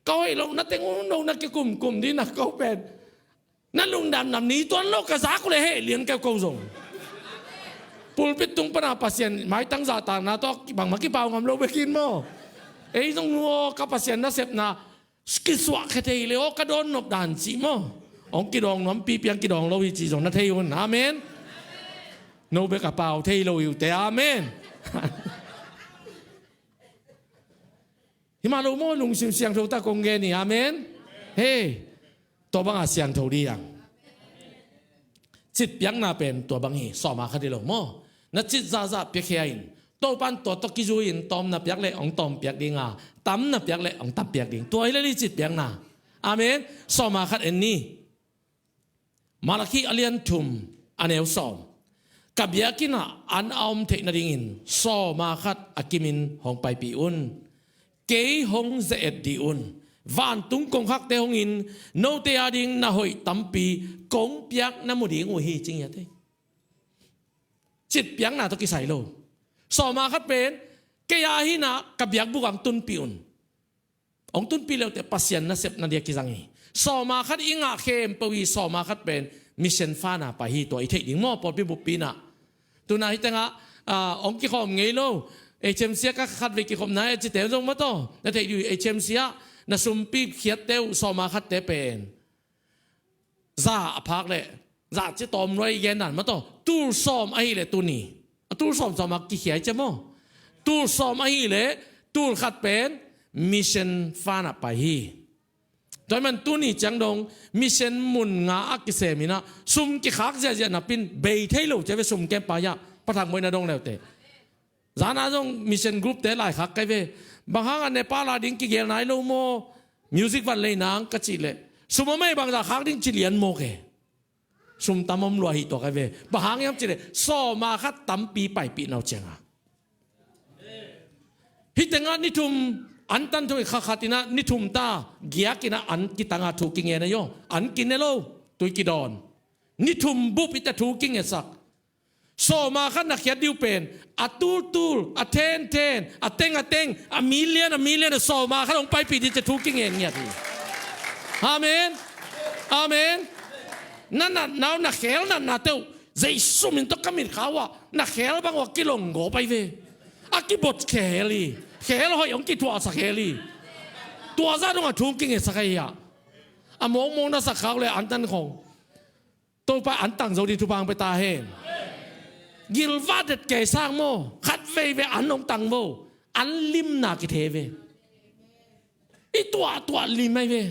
Ka hoih lohna teng un lo na kikumkum dih na ko pen. Na lungdamdam ni tuan lo ka zak uh le heh lian keu ko zong. Pulpit tung pana Pasian maitang zahtakna tawh bangmah kipau ngam lo bek in maw. Ei zong nuaw ka Pasian nasepna kisuah khe thei le aw ka dawn nop dan cih maw. Hong kidawng nuam pipiang kidawng lo hi cih zong na thei un. Amen. No bek a pau thei lo hi uh te. Amen. Hi mah lo maw, lungsim siangtho tak kong gen hi. Amen. Hei, tua banga siangtho dih ang. Citpiakna pen tua bang hi, sawma khat hi lo maw. Na cit zahzah piakhia in, Topan tua tawh kizui in tawmna piak leh hong tawm piak ding a, tamna piak leh hong tam piak ding. Tua hi lel hi citpiakna. Amen. Sawma khat en ni. Malakhi a lian thum a neu sawm. Ka biakinn ah an a om theih nadingin sawma khat a kimin hong paipih un. Kei hong ze-et dih un. Vantung kongkhakte hong in note ading na hoih tampi kong piak na mu ding uh hi, ci ngiat hi. Citpiakna tawh kisai lo. Sawma khat pen kei a hinah ka biakbuk ang tunpih un. Hong tunpih leute Pasian nasepna dia kizang hi. Sawma khat i ngah khempeuh hi. Sawma khat pen mission fund ah pai hi, tua i theih ding maw, pawlpi buppi nah. Tuna hi tengah, ah, hong kikhawm ngei lo. H M C ah ka khatvei kikhopna e cite zong mataw. Na theih dih uh hi, H M C ah na sumpi khiatte uh sawma khatte pen za a phak leh, za cia tawm luai i gen dan mataw. Tul sawm ahih leh tuni. A tul sawm sawm a kikhia i cia maw. Tul sawm ahih leh, tul khat pen mission fund ah pai hi. Tua hi man tuni ciang dong, mission mun nga a kisem inah, sum kikhak ziahziah napin, bei thei lo cia ve sum kem pai ah, pathang boina dong leute. Zana zong mission group te laikhak kai ve. Bang hanga Nepal a ding kigel nai lo maw? Music van lei nang ka cih leh, sum a mei bangzah khak ding ci lian mawk e. Sum tam om lua hi tua kai ve. Bang hang hiam cih leh, sawma khat tampi paipih nau cianga. Hih tengah ni thum an tan thu i kha khat inah, ni thum ta giak inah an kitanga thu kingen a yaw. An kine lo, tui kidawn. Ni thum bup hite thu kingesak. Sawma khat na khiat dih uh pen, a tultul, a thenthen, a teng a teng, a million a million a sawma khat hong paipih dih cia thu kingen ngiat hi. Amen. Amen. Na natna uh, na khel natnate uh, Jesu min tawh ka mitkhau ah, na khel bang uh a kilong gawp ai ve. A kibot khel hi. Khel hoih hong kithuahsak khel hi. Tua zah dongah thu hong kingetsak ahi ah. A mawkmawk na sak khak le an tan khong. Topa an tang zo ding thupha hong pia ta hen. Gilvah det kei sang maw, khat vei ve an hong tang vo. An limna kithe ve. I tuahtuah lim ai ve.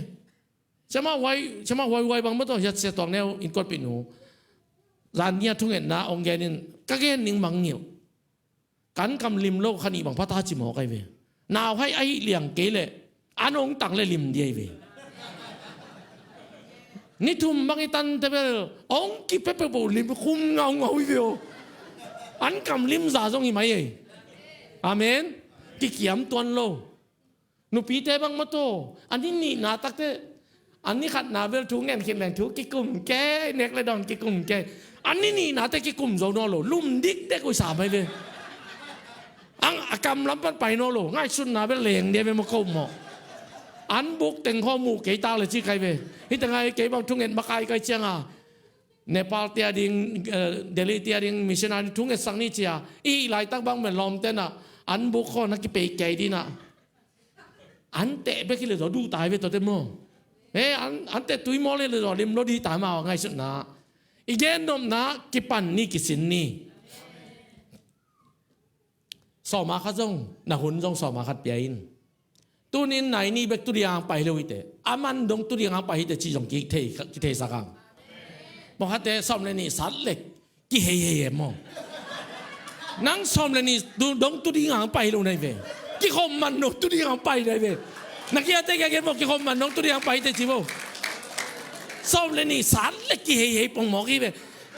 Siama huai, siama huai huai bang maw tawh hiat sia tuang neu in kuatpih nu. Zan nia thungetna hong gen in ka gen ning mangngilh. Kan kam lim lo kha nih bang phata ci mawk ai ve. Nauhai ahi liang kei leh an hong tang le lim di ai ve. Ni thum bang i tan te bel hong kipepeu bo lim khum ngaungau i ve aw. An kam lim za zong hi mai ei. Amen. Kikiam tuan lo. Nupite bang maw tawh an ni nihna takte, an ni khatna bel thu ngen khit leng thu kikum kei, nek le dawn kikum kei. An ni nihnate kikum zo nawn lo, lum dikdek uh i sa mai ve. Ang a kam lam pan pai nawn lo, ngaihsutna bel leng dia ve maw ko maw. An buk teng khaw muh kei tak le ci kai ve. Hite ngai kei bang thunget makai kai cianga Nepal tia ding, eh, Delhi tia ding missionary thunget sak ni cia i laitak bang bel lawm tena an buk khaw na kipei kei dina. An teh bek hi le zaw duh tai ve tawte maw. He, an, an teh tui maw le zaw lim lo di tai maw ngaihsutna. I gen nopna kipan ni kisin ni. Sawma khat zong, na hun zong sawma khat pia in. Tunin nai ni bek tu diang pai lo hite. A man dong tu diang pai hite ci zong kithei, kitheisak ang. Mawkhatte sawm le nih sat lek. Kihei hei e maw. Nang sawm le nih dong tu ding ang pai lo nai ve. Kikhop man dong tu ding ang pai nai ve. Na kiate kia gen maw kikhop man dong tu ding ang pai te ci maw. Sawm le nih sat le kihei hei pong mawk hi ve.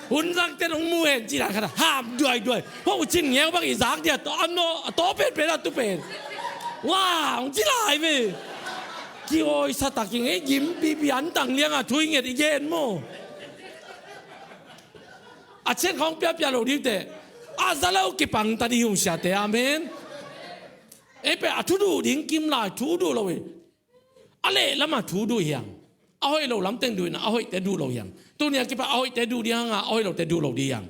Hun zang te nong mu hen ci dan khat a ham duai duai. Ho cin ngeu bang i zak dia to am no to pen pen a tu pen. Wa hong ci lai ve. Kioi sa tak i ngei gim pipi an tang liang a thui nget i gen maw. A cian khawng piapia lo ding teh a za lo kipang ta ding hong siate amen. Ei pe a thu duh ding kim lai thu duh lo hi. A leh lamah thu duh hiang a hoih lo lam teng duh inah a hoihte duh lo hiang. Tunia kipa a hoihte duh ding hanga a hoih lote duh lo ding hiang.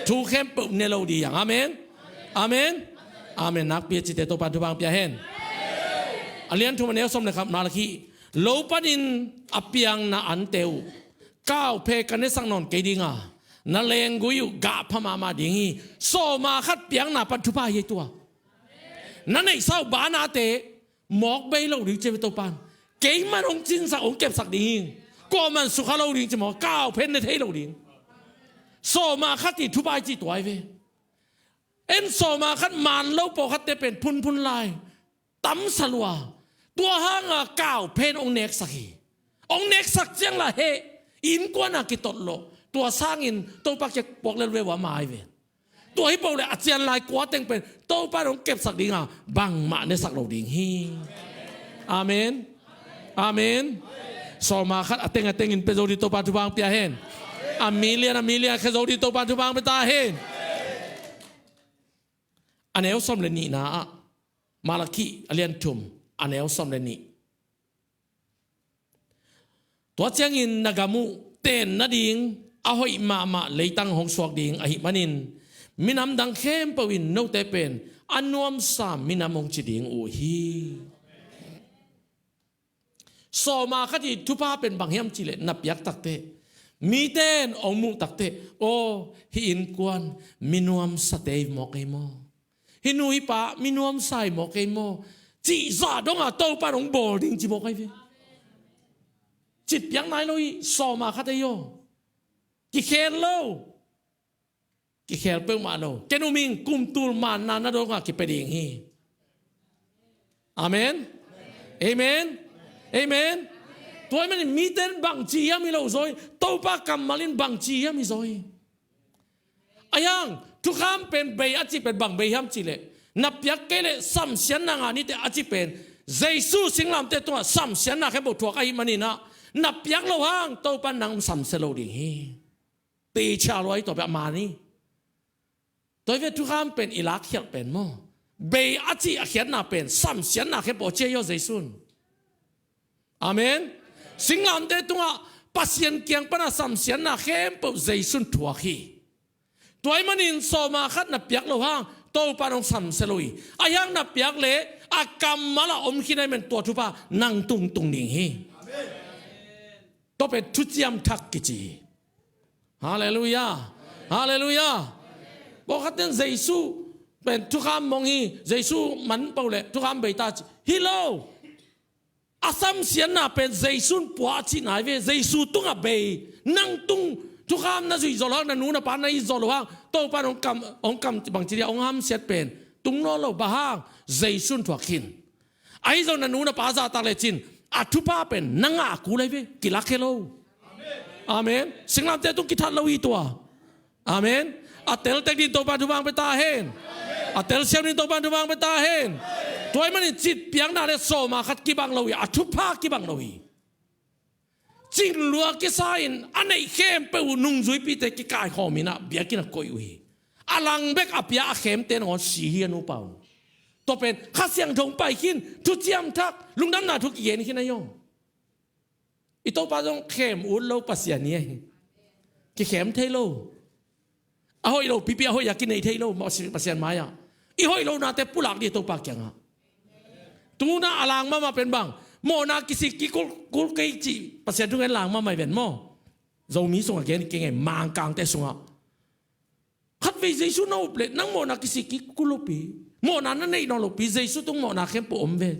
Thu khempeuh ne lo ding hiang amen. Amen. Amen nakpi a cite Topan thupang pia hen. A lian thum a neu sawm le khat na la khi lo panin a piangna ante uh. Kauphe ka nesak nawn kei dinga na lenggui uh gah pha mahmah ding hi. Sawma khat piakna pan thupha hi tua. Na neihsa uh banate mawk bei lo ding cia ve Topan. Keiman hong cinsak hong kepsak ding hi. Kuaman sukha lo ding cia maw kauphe ne thei lo ding. Sawma khat i thupha i cih tua hi ve. En sawma khat man lo pawlkhatte pen phunphun lai. Tamsa lua. Tua hanga kauphen hong neksak hi. Hong neksak ciang la heh innkuana kitot lo. Tua sangin Topa kiak puak lel ve ua mai ve. Tua hi pawh le a cian lai kua teng pen Topa hong kepsak dinga bangmah nesak lo ding hi. Amen. Amen. Sawma khat a teng a tengin pe zo ding Topa thupang pia hen. A million a million a khe zo ding Topa thupang pia ta hen. A neu sawm le nihna ah Malakhi a lian thum a neu sawm le nih. Tua ciangin na gam uh ten nading a hoih mahmah leitang hong suak ding ahih manin minam dang khempeuh in note pen a nuamsa minam hong ci ding uh hi. Sawma khat i thupha pen bang hiam cihleh na piak takte mite in hong muh takte aw hi innkuan mi nuamsa te i mawk ei maw. Hi nu hi pa mi nuamsa i mawk ei maw. Cihzah donga Topa in hong bawl ding ci mawk ei ve. Citpiak nai lo hi sawma khat ei aw. Kikhel lo. Kikhel peuhmah lo. Ken um ing kum tul manna na dongah kipia ding hi. Amen. Amen. Amen. Tua ahih manin mite in bangci hiam hi lo zaw hi. Topa kammal in bangci hiam hi zaw hi. Ahi hang thukham pen bei a cih pen bang bei hiam cihleh na piak kei leh samsiatna ngah nite a cih pen Jesu singlamte tungah samsiatna khempeuh thuak ahih maninah na piak lo hang Topa in nang samsia lo ding hi. Teacher lua hi tua pia mani. Tua hi ve thukham pen i lakkhialh pen maw. Bei a cih a khiatna pen samsiatna khempeuh a cia hi aw Jesu in. Amen. Singlamte tungah Pasian kiang pana samsiatna khempeuh Jesu in thuak hi. Tua ahih manin sawma khat na piak lo hang Topa in hong samsia lo hi. Ahi hang na piak leh a kammal a om khin ahih manin tua thupha nang tungtung ding hi. Tua pen thuciam thak kici hi. Halleluiah. Halleluiah. Pawlkhat ten Jesu pen thukham mong hi, Jesu man pau le thukham bei ta ci. Hi lo. A samsiatna pen Jesu in pua a cihna hi ve. Jesu tungah bei. Nang tung thukham na zuih zawh lo hang, na nu na pa na it zawh lo hang, Topa in hong kam, hong kam bangci dia, hong hamsiat pen tung nawn lo. Bang hang? Jesu in thuak khin. Ahi zong na nu na pa zahtak lecin a thupha pen na ngah kul ahi ve. Kilakkhia lo. Amen. Singlamteh tung kithat lo hi tua. Amen. A tel tek ding Topa in thupha hong pia ta hen. A tel siam ding Topa in thupha hong pia ta hen. Tua ahih manin citpiakna le sawma khat kibang lo hi, a thupha kibang lo hi. Cinglua kisa in a neih khempeuh uh nungzuipite kikaikhawm in ah biakinn ah koih uh hi. A lang bek a pia a khemte nangawn si hi, a nupa uh. Tua pen Kha Siangtho hong pai khin, thuciam thak, lungdamna thu kigen khin ahi zong. I Topa zong khem ut lo Pasian hi ahi. Kikhem thei lo. A hoih lo pipi, a hoih a kinei thei lo, Pasian mai-ah. I hoih lonate pulak ding Topa kiangah. Tuna a lang mahmah pen bang? Mawhna kisik kikul, kul kei cih Pasian thungen lang mahmah hi ven maw. Zomi sungah gen kei ngei, Mangkangte sungah. Khatvei Jesu na up leh nang mawhna kisik kikul lopi, mawhna na neih nawn lopi, Jesu tung mawhna khempeuh om ve.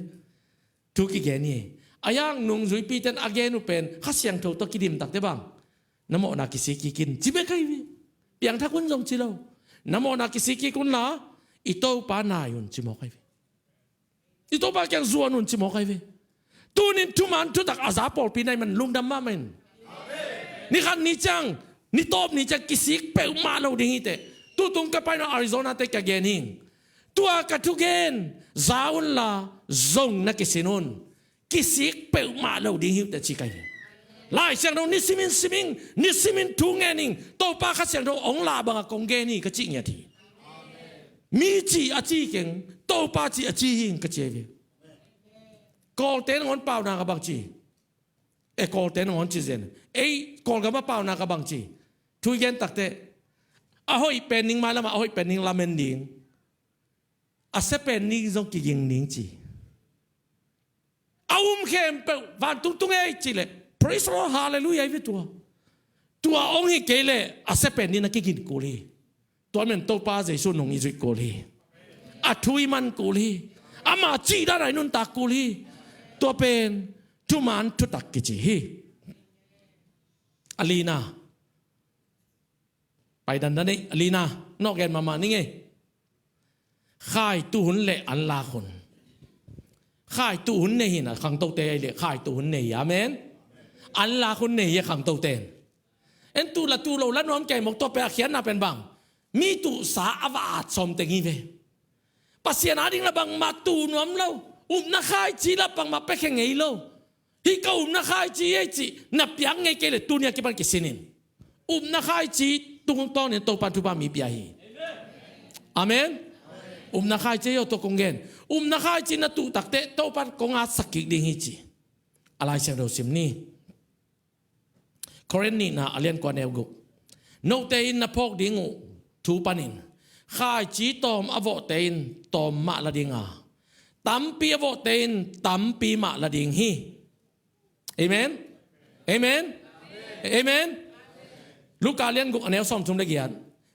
Thu kigen hi. A yang nungzuipite in a gen uh pen Kha Siangtho tawh kidim takte bang? Na mawhna kisik kik in, ci bek ahi ve. Piangthak un zong ci lo. Na mawhna kisik kik un la, i Topa nai un ci mawk ahi ve. I Topa kiang zuan un ci mawk ahi ve. Tunin thuman thutak a za pawlpi na hih man lungdam mahmah in. Ni khat ni ciang, ni tawp ni ciang kisik peuhmah lo ding hi teh. Tutung ka paina Arizona te ka gen hi. Tua ka thugen za un la, zong na kisin un. Kisik peuhmah lo ding hi uh teh ci ka hi. Lai Siangtho ni simin siming, ni simin thu ngening, Topa Kha Siangtho hong lah bangah kong gen hi ka cih ngiat hi. Mi cih a ci keng, Topa cih a ci hing ka ci hi. Kawlte nangawn paunak ah bang ci? E, Kawlte nangawn ci zen. Ei, Kawlgam ah paunak ah bang ci? Thu i gen takte, a hoih pen ning mailam ah, a hoih pen ning lamen ding. A sia pen ning zong kiging ning ci. A um khempeuh vantung tung ei cih leh, praise the Lord, hallelujah, i ve tua. Tua hong hi kei leh a sia pen ning na kigin kul hi. Tua men Topa Jesu nung i zuih kul hi. A thu i man kul hi. Ama cih dan a i nuntak kul hi. Tua pen thuman thutak kici hi. A lina. Pai dandan ei, a lina, nawk gen mahmah ning ei. Khaitu hun le anlak hun. Khaitu hun nei hi na, khangtote ei le khaitu hun nei hi, amen. Anlak hun nei hi a khangtote in. En tu la tu lo la nuam kei mawk, tua pen a khiatna pen bang? Mi tuhsa a va at sawm teng hi ve. Pasian ading la bangmah tu nuam lo. Upna khaici la bangmah pia khe ngei lo. Hih ka upna khaici ei cih na piak ngei kei leh tuni a kipan kisin in. Upna khaici tungtawn in Topa in thupha mi pia hi. Amen. Upna khaici ei aw, tua kong gen. Upna khaici na tuh takteh Topa in kong atsak kik ding hi ci. A Lai Siangtho sim ni. Korin nihna a lian kua neu guk. Note in na phawk ding uh thu panin khaici tawm a vawhte in tawm mah la ding a, tampi a vawhte in tampi mah la ding hi. Amen. Amen. Amen. Luka lian guk a neu sawmthum le giat.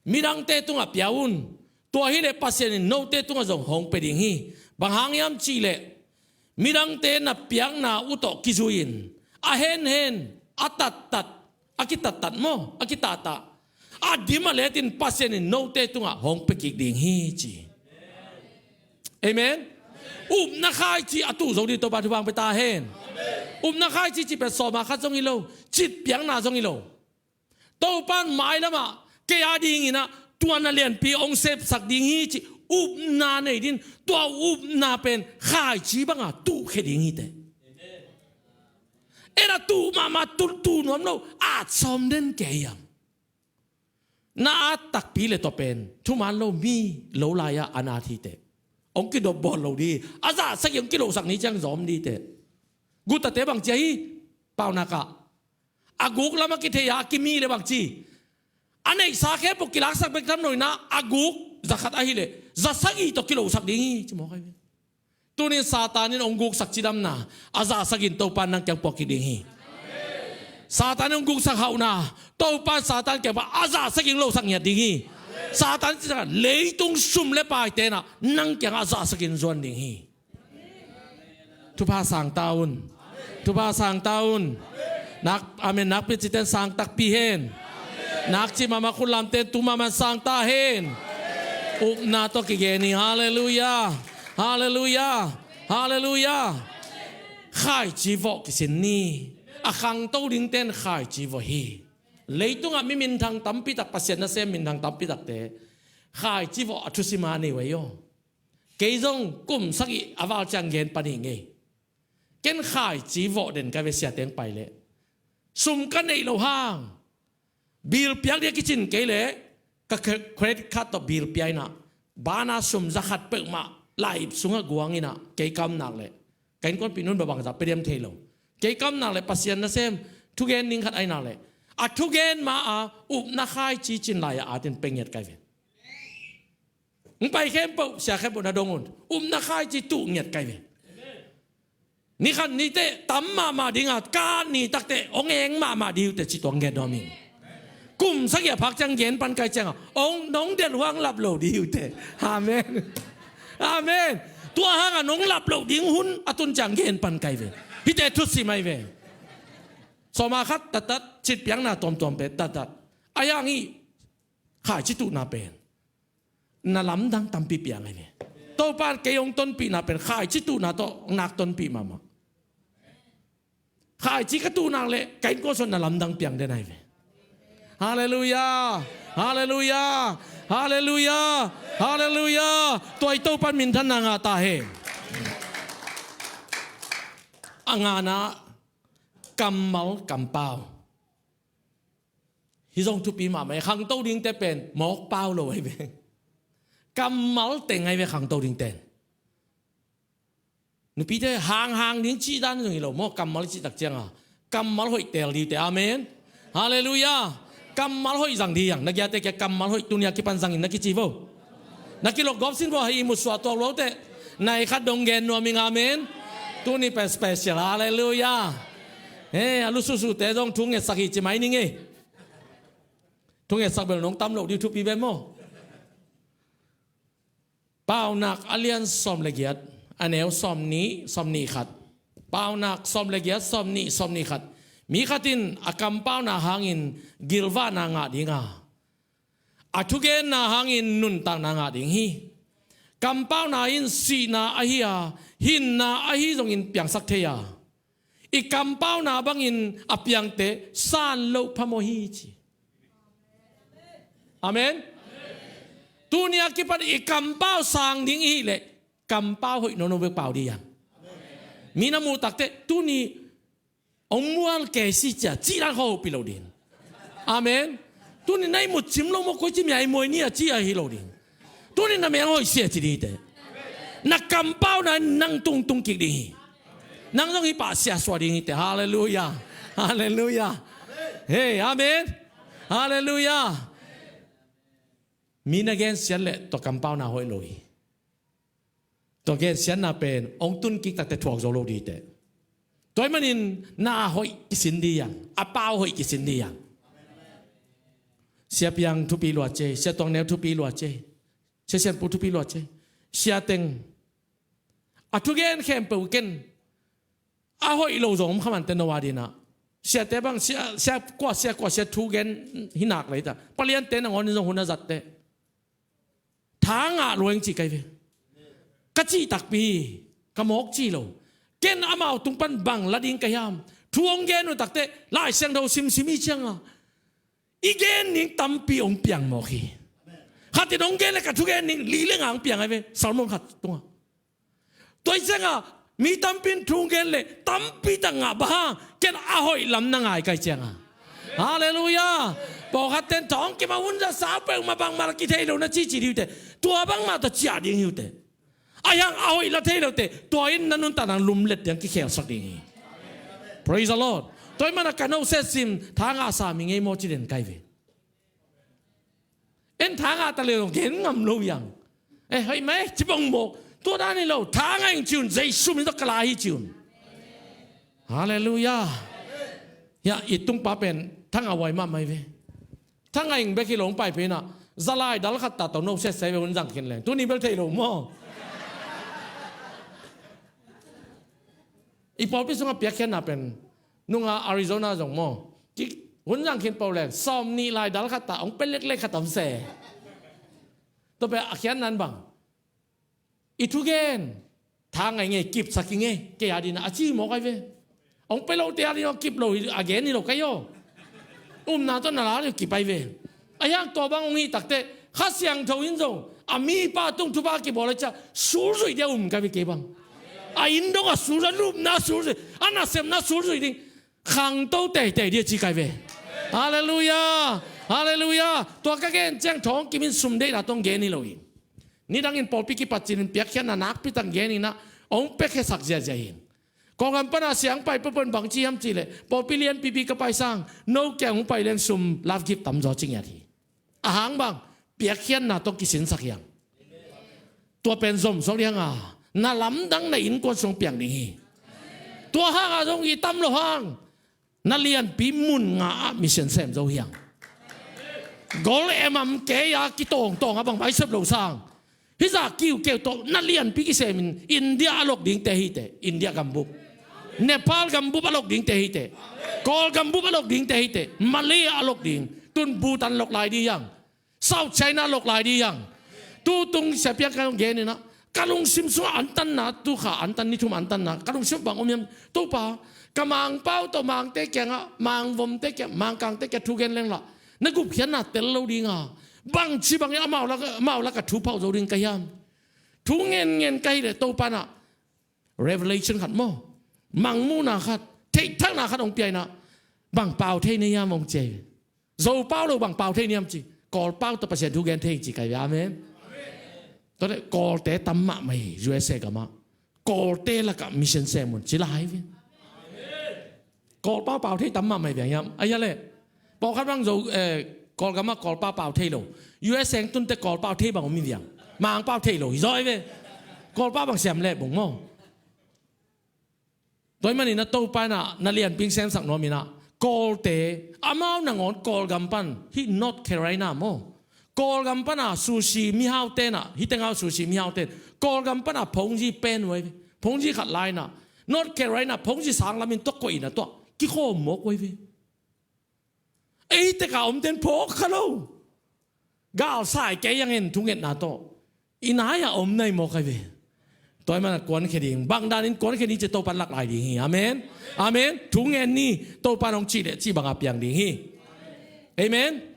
Midangte tungah pia un. Tua hileh Pasian in note tungah zong hong pia ding hi. Bang hang hiam cih leh midangte na piakna uh tawh kizui-in a henhen, a tattat, a kitattat maw, a kitahtah, a dim a letin Pasian in note tungah hong pia kik ding hi ci. Amen. Upna khaici a tuh zo ding Topa thupha hong pia ta hen. Upna khaici cih pen sawma khat zong hi lo, citpiakna zong hi lo. Topa in mailamah kei adingin ah tua na lianpi hong sepsak ding hi cih upna nei ding, tua upna pen khaici banga tuhkhia ding hi teh. En a tuh mahmah, tuh, tuh nuam lo, at sawm den kei hiam? Na at takpi le tua pen thuman lo mi lo lai-ah an at hi teh. Hong kidop bawl lo ding, a zahsak in hong kilohsak ni ciang zawm ding teh. Gutate bang ci a hi, paunak ah, a guk lam a kithei a, a kimi le bang ci? A neihsa khempeuh kilaksak bek tham lo in ah, a guk za khat ahih leh za sagih tawh kilohsak ding hi ci mawk ahi ve. Tunin Satan in hong guksak cidamna a zahsak in Topa in nang kiang puak kik ding hi. Satan in hong guksak hauhna, Topa in Satan kiang pan a zahsak in hong lohsak ngiat ding hi. Satan ci tak a leitung sum le paite in ah nang kiangah a zahsakin zuan ding hi. Thupha sang ta un. Thupha sang ta un. Nak, amen. Nakpi cihte in sang takpi hen. Nak cih mahmah khut lamte in tu mahmah in sang ta hen. Upna tawh kigen hi. Halleluiah. Halleluiah. Halleluiah. Khaici vawh kisin ni. A khangto dingte in khaici vawh hi. Leitungah mi minthang tampi tak, Pasian nasem minthang tampi takte khaici vawh a thusim a nei uh hi aw. Kei zong kum sagih a val ciang gen pan hi ngei. Ken khaici vawh den ka hi ve, siate hong pai leh. Sum ka neih loh hang, bill piak ding a kicin kei leh ka cre-, credit card tawh bill pia in ah, banah sum za khat peuhmah lai sungah guang in ah, kei ka om nak leh, ka innkuanpih nu'n bang bangzah pia diam thei lo. Kei ka om nak leh Pasian nasem thugen ding khat ahih nak leh, a thugen ma-a upna khaici cin lai-ah at in pia ngiat ka hi ve. Hong pai khempeuh, sia khempeuh na dong un. Upna khaici tuh ngiat ka hi ve. Ni khat ni teh tam mahmah ding a, ka ni tak teh hong eng mahmah ding uh teh ci tuak ngiat nuam ing. Kum sagih a phak ciang gen pan ka hih ciangah hong, nong delh uh hang lap lo ding uh teh. Amen. Amen. Tua hangah nong lap loh ding hun a tun ciang gen pan ka hi ve. Hihte thusim ahi ve. Sawma khat tattat, citpiakna tuamtuam pen tattat. A hiang hi, khaici tuhna pen na lamdang tampi piang ahi ve. Topa in kei hong tonpihna pen khaici tuhna tawh nak tonpih mahmah. Khaici ka tuh nak leh ka innkuan sung na lamdang piang den ahi ve. Halleluiah. Halleluiah. Halleluiah. Halleluiah. Tua i Topa in minthanna ngah ta hen. A ngana, kammal kampau. Hih zong thupi mahmah hi. Khangto dingte pen mawk pau lo ahi ve. Kammal teng ahi ve khangto dingte. Nupite hanghang ding cih dan zong hi lo maw, kammal cih tak ciangah kammal hoih teel ding uh teh. Amen. Halleluiah. Kammal hoih zang ding hi hang. Na giate kiang kammal hoih tuni a kipan zang in na kici vo. Na kilok gawp sin vo, hei ihmut suah tuak lo teh. Nai khat dong gen nuam ing, amen. Tuni pen special, halleluiah. He, a lusuhsuhte zong thu ngetsak hi ci mai ning ei. Thu ngetsak bel nong tam loh ding uh thupi ven maw. Paunak a lian sawm le giat, a neu sawm nih, sawm nih khat. Paunak sawm le giat, sawm nih, sawm nih khat. Mi khat in a kampauna hangin gilvahna ngah ding a, a thugenna hangin nuntakna ngah ding hi. Kampauna in sihna ahi a, hinna ahi zongin piangsak thei a, i kampauna bangin a piangte san loh phamawh hi ci. Amen. Tuni a kipan i kampau sang ding i hih leh kampau hoih nono bek pau ding hi hang. Mi na muh tak teh tuni hong mual kei si cia cih dan khawng hopih lo ding. Amen. Tuni na ihmut cim lo maw, koici mi a i muai ni a ci a hi lo ding. Tuni na mel hoih sia ci ding hi teh. Na kampauna in nang tungtung kik ding hi. Nang zong hih pah sia suah ding hi teh. Halleluiah. Halleluiah. Hei, amen. Halleluiah. Mi na gensiat leh tua kampauna hoih lo hi. Tua gensiatna pen hong tun kik tak teh thuak zo lo ding hi teh. Tua ahih manin na a hoih kisin ding hi hang, a pau hoih kisin ding hi hang. Sia Piang thupi lua ci ei, Sia Tuang Neu thupi lua ci ei, Sia Sian Pu thupi lua ci ei. Sia teng a thugen khempeuh ken a hoih lo zong om kha man teh no a ding ah. Siate bang sia, sia kua, sia kua, sia thugen hi nak lei ta. Paliante nangawn in zong hun a zat teh. Tha ngah lua ing ci ka hi ve. Ka cih takpi, ka mawk ci lo. Ken amau tung pan bang la ding ka hiam? Thu hong gen uh tak teh Lai Siangtho simsim i ciangah i gen ding tampi hong piang mawk hi. Khat in hong gen leh ka thugen ding li le nga hong piang ahi ve, sermon khat tungah. Tua hi ciangah mi tampi in thu gen leh tampi tak ngah bang hang, ken a hoih lam na ngai ka hih ciangah. Halleluiah. Pawlkhat ten thawng kim a hun za sau peuhmah bangmah la kithei lo na ci ci ding uh teh. Tua bangmah tawh ciah ding hi uh teh. A hiang a hoih la thei lo teh, tua in na nuntakna lumlet ding kikhelsak ding hi. Praise the Lord. Tua ahih manin a ka no set sim, tha ngah sa mi ngei maw ci den ka hi ve. En tha ngah ta leh zong gen ngam lo hi hang. Eh, hoih mai, ci bang maw. Tua dan hi lo, tha ngah ing ci un, Jesu min tawh ka la hi ci un. Halleluiah. Hiah i tungpa pen tha ngah huai mahmah hi ve. Tha ngah ing bek hi lo, hong pai pen ah Zalai dal khat ta tawh no setsai ve hun zang khin leng. Tuni bel thei lo maw? I pawlpi sungah piakkhiatna pen nunga Arizona zong maw, ki hun zang khin pau leng sawm nih lai dal khat ta hong pe leklek khat om se. Tua pen a khiatna in bang, i thugen tha ngai ngei, kipsak hi ngei, kei a dina a ci mawk ai ve. Hong pe lote a dina kip lo hi, a gen hi lo kai aw. Upna tawh na la ding kip ai ve. A hiang tua bang hong hi takteh Kha Siangtho in zong a mipa tung thupha kibawl a cia sulzui dia um kai ve kei bang. A inn dong a sulzui, lupna sulzui, a nasepna sulzui ding. Khangto teitei dia ci kai ve. Halleluiah. Halleluiah. Tua ka gen ciang thawng kimin sum deihna tawh gen hi lo hi. Nidangin pawlpi kipat cinin piakkhiatna nakpi tak gen inah hong piakkhiasak ziazia hi. Kawlgam pana siang pai peuhpeuh in bang ci hiam cihleh, pawlpi lianpipi ka pai sang no kiang hong pai leng sum lafgip tamzaw ci ngiat hi. Ahang bang, piakkhiatna tawh kisinsak hiang. Tua pen zomsawk ding hanga na lamdang na innkuan sung piang ding hi. Tua hanga zong i tam lo hang na lianpi mun nga ah mission sem zo hiang. Gol emam kei a kitawngtawng a bangmah i sep lo sang. Hizah kiukeu tawh na lianpi kisemin India a lok dingte hite, India gambup. Nepal gambup a lok dingte hite. Kawl gambup a lok dingte hite. Malay a lok ding. Tun Bhutan lok lai ding hiang. South China lok lai ding hiang. Tutung siapiang ka gen inah ka lungsim sungah antanna, tukha antan, ni thum antanna ka lungsim bang om hiam? Topa, ka Mangpau tawh Mangte kiangah, Mangvomte kiangah, Mangkangte kiangah thu gen lenglah na gupkhiatna tel lo dinga bangci bangin amau lak, amau lak a thu phauh zo ding ka hiam? Thu ngenngen ka hileh Topa nah revelation khat maw, mangmuhna khat, theihthakna khat hong pia inah bang pau thei na hiam hong ci ai ve. Zo pau lo bang pau thei na hiam ci. Kawl pau tawh Pasian thu gen thei ci kai ve. Amen. Tua leh Kawlte tam mahmah hi U S A gamah. Kawlte lakah mission sem un ci lai ve. Kawl pau pau thei tam mahmah hi viang hiam? A hia leh pawlkhat bang zo, eh, Kawlgamah Kawl pau pau thei lo. U S A hong tunte Kawl pau thei bang om hi viang. Mang pau thei lo hi zaw hi ve. Kawl pau bang siam leh bung maw? Tua ahih manin a Topa inah na lianpi hong semsak nuam inah Kawlte, amau nangawn Kawlgam pan hih North Carolina maw, Kawlgam pana sushi mihaute nah, hih tengah sushi mihaute in Kawlgam pana phongzi pen uh ai ve. Phongzi khat la inah North Carolina phongzi sang lamin tua koih inah tua kikhawm mawk uh ai ve. Ei teka omten phawk kha lo. Galsai kei ang in thungetna tawh i nai-ah om nai mawk ai ve. Tua ahih manin kuankhia ding, bang danin kuankhia ding ci Topan lak lai ding hi. Amen. Amen. Thungen ni, Topan hong cih leh cih banga piang ding hi. Amen.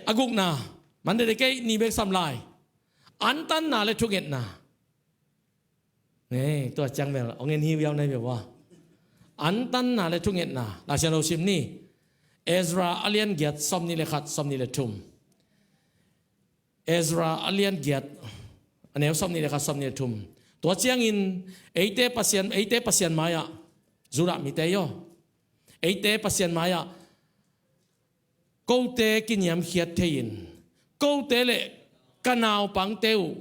A gukna, man dede kei ni bek sam lai. Antanna le thungetna. Tua ciang bel hong en hi viau nai viau a. Antanna le thungetna. Laisiangtho sim ni. Ezra a lian giat, sawmnih le khat, sawmnih le thum. Ezra a lian giat, a neu sawmnih le khat, sawmnih le thum. Tua ciangin eite Pasian, eite Pasian mai-ah, Judah mite aw, eite Pasian mai-ah kote kiniamkhiat thei-in, kote le ka naupangte uh,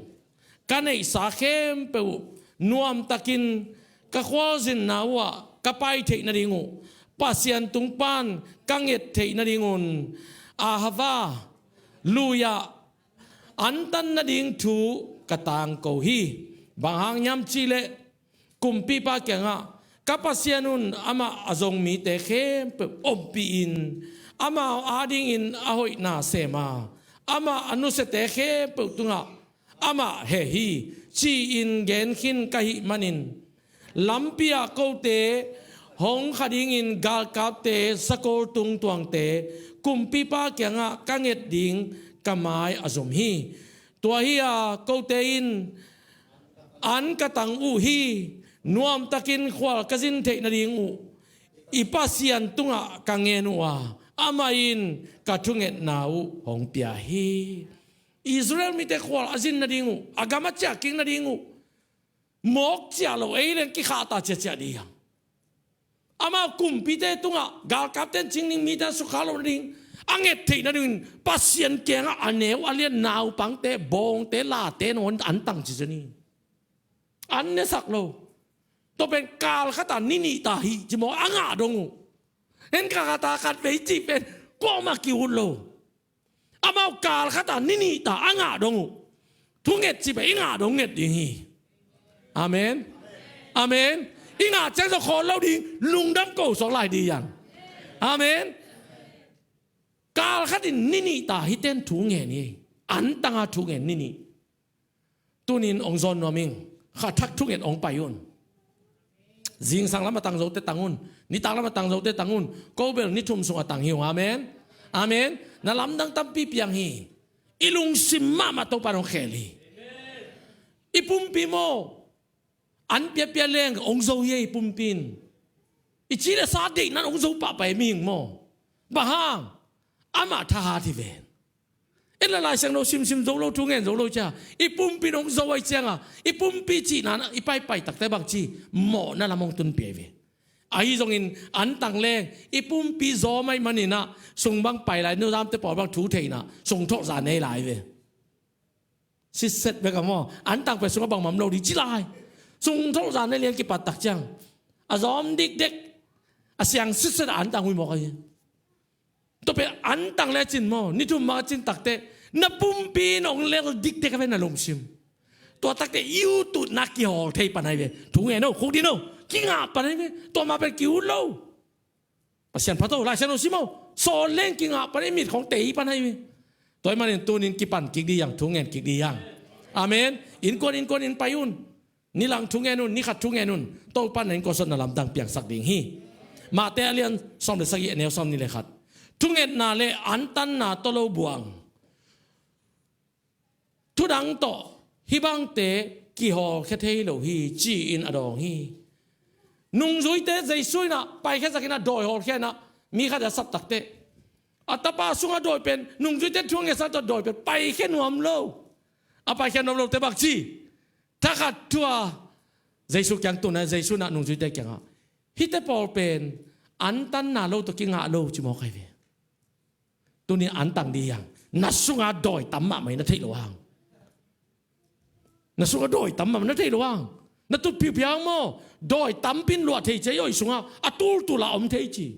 ka neihsa khempeuh uh nuamtakin ka khualzinna uhah ka pai theih nading uh, Pasian tung pan ka nget theih nadingun, Ahava lui-ah antan nading thu ka tangko hi. Bang hang hiam cihleh, kumpipa kiangah, ka Pasian un amah a zong mite khempeuh ompih in, amau adingin a hoihna sem a, amah a nusiate khempeuh tungah amah heh hi, ci-in gen khin ka hih manin, lampi-ah kote hong kha dingin galkapte, sakol tung tuangte, kumpipa kiangah ka nget ding ka mai a zum hi. Tua hi-a kote in an ka tang uh hi. Nuamtakin khual ka zin theih nading uh i Pasian tungah ka ngen uh a, amah in ka thungetna uh hong pia hi. Israel mite khual a zin nading uh, a gam a ciahkik nading uh, mawk ciah lo, ei leng kikhahta ciahciah ding hi hang. Amau kumpite tungah galkapte in cing ding, mite a sukha lo nading a nget theih nadingin Pasian kiangah a neu a lian naupangte, bawngte, late nawn an tang ci zen hi. An nesak lo. Tua pen kal khata ni nih ta hi ci maw, a ngah dong uh. En kal khata khat vei cih pen kuamah ki-ut lo. Amau kal khat a ni nih ta a ngah dong uh, thunget cih pen i ngah dong nget ding hi. Amen. Amen. I ngah ciang zong khawl lo ding, lungdam ko sawk lai ding hi hang. Amen. Kal khat in ni nih ta hihte in thu ngen hi. Antang a thu ngen ni nih. Tuni in hong zawn nuam ing. Kha thak thunget hong pai un. Zingsang lam a tang zote tang un. Nitak lam a tang zote tang un. Ko bel ni thum sung a tang hi ung. Amen. Amen. Na lamdang tampi piang hi. I lungsim mahmah Topa in hong khel hi. I pumpi maw, an piapia leng hong zo hi ei, i pumpi in. I ci le sa deihna in hong zo pahpah ei mihing maw. Bang hang? Amah thahat hi ven. En la, Lai Siangtho simsim zo lo, thu ngen zo lo cia, i pumpi in hong zo ahih cianga i pumpi cihna in i paipai takte bang ci, mawhna lam hong tunpih hi ve. Ahi zongin antang leng i pumpi zawm ahih manin ah, sung bang pai lai, nuzamte pawl bang thu thei in ah, sung thawh zan nei lai ve. Sitset bek a maw, antang pen sungah bangmah om lo ding ci lai. Sung thawh zan nei lian kipat tak ciang a zawm dikdek, a siang sitset a antang hui mawk ahi. Tua pen antang le cin maw, ni thum mah a cin takte, na pumpi in hong lel dikdek a ve na lungsim. Tua takte i ut utna kihawl thei pan ahi ve. Thu ngen o, khuk din o, kingah pan ahi ve. Tua mah pen ki-ut lo. Pasian phat o, Lai Siangtho sim o, sawl leng kingah pan ahi, mit khawng tei pan ahi ve. Tua ahih manin tuni in kipan kik ding hi hang, thu ngen kik ding hi hang. Amen. Innkuan innkuan in pai un. Ni lang thu ngen un, ni khat thu ngen un. Topa in na innkuan sung na lamdang piangsak ding hi. Matthai a lian sawm le sagih, a neu sawmnih le khat. Thungetna le antanna tawh lo buang, thudang tawh hih bangte kihawlkhia thei lo hi, ci-in a dawng hi. Nungzuite Jesu in ah paikhia sak in ah, dawi hawlkhia in ah, mi khat in a sap takteh, a tapa sungah dawi pen, nungzuite thu ngetsa tawh dawi pen paikhia nuam lo. A paikhia nuam lote bang ci? Thakhat thu a Jesu kiang tun a, Jesu in ah nungzuite kiangah, hihte pawl pen antanna lo tawh kingah lo, ci mawk ahi ve. Tuni antang ding hi hang. Na sungah dawi tam mahmah hi na theih loh hang. Na sungah dawi tam mahmah na theih loh hang. Na tut phiuphiau hang maw? Dawi tampi in luah thei ci a, i sungah a tultul a om thei ci.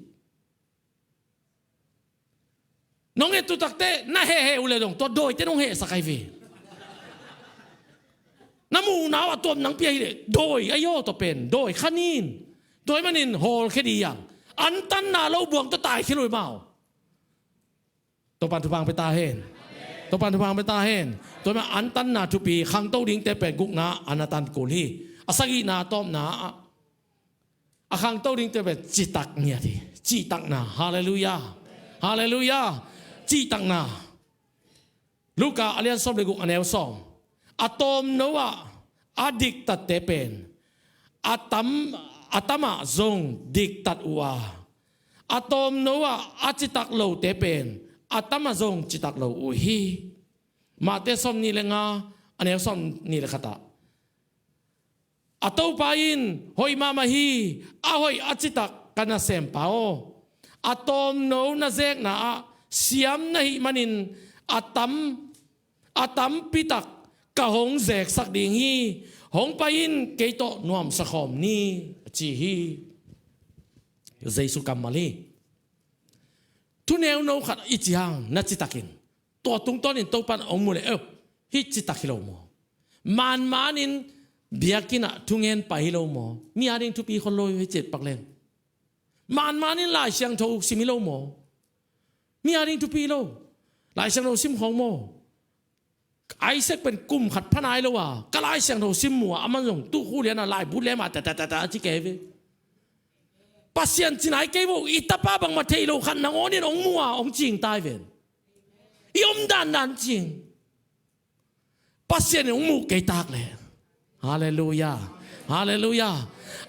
Nong et uh takteh na hehheh uh leh dong, tua dawite nong hehsak ahi ve. Na muhna uh a tuam nang pia hi leh, dawi ahi aw, tua pen dawi kha ni in. Tua ahih manin hawlkhia ding hi hang. Antanna lo buang tawh taikhia lo hi maw. Topa'n thupha hong pia ta hen. Topa'n thupha hong pia ta hen. Tua mah antanna thupi, khangto dingte pen gukna a na tan kul hi. A sagihna, a tawpna ah, a khangto dingte pen citak ngiat hi. Cihtakna. Halleluiah. Halleluiah. Cihtakna. Luka a lian sawm le guk, a neu sawm. A tawmno ah a diktatte pen a tam, a tam ah zong diktat uh a, a tawmno ah a citak lote pen a tam ah zong citak lo uh hi. Matthai sawmnih le nga, a neu sawmnih le khat ah, a Topa in, hoih mahmah hi, a hoih a citak ka nasempa aw. A tawmno na zekna ah siam na hih manin a tam, a tampitak ka hong zeksak ding hi. Hong pai in, kei tawh nuamsa khawm ni, a ci hi. Jesu kammal hi. Thuneuno khat i cih hang na citakin, tua tungtawnin Topa'n hong muh leh, "Eh, hih citak hi lo maw? Manman in biakinn ah thungen pai hi lo maw? Mi ading thupi khol lo hi, hih ciat pak leng. Manman in Lai Siangtho sim hi lo maw? Mi ading thupi lo. Lai Siangtho sim khawng maw?" Isaac pen kum khat pha nai lo a, ka Lai Siangtho sim mu a, aman zong tu khu lian a laibu lem a, ta ta ta ta ci kei ve. Pasian ci nai kei vo, i tapa bangmah thei lo khat nangawnin hong mu a, hong cing tai ven. I om dandan cing. Pasian in hong muh kei tak leh. Halleluiah. Halleluiah.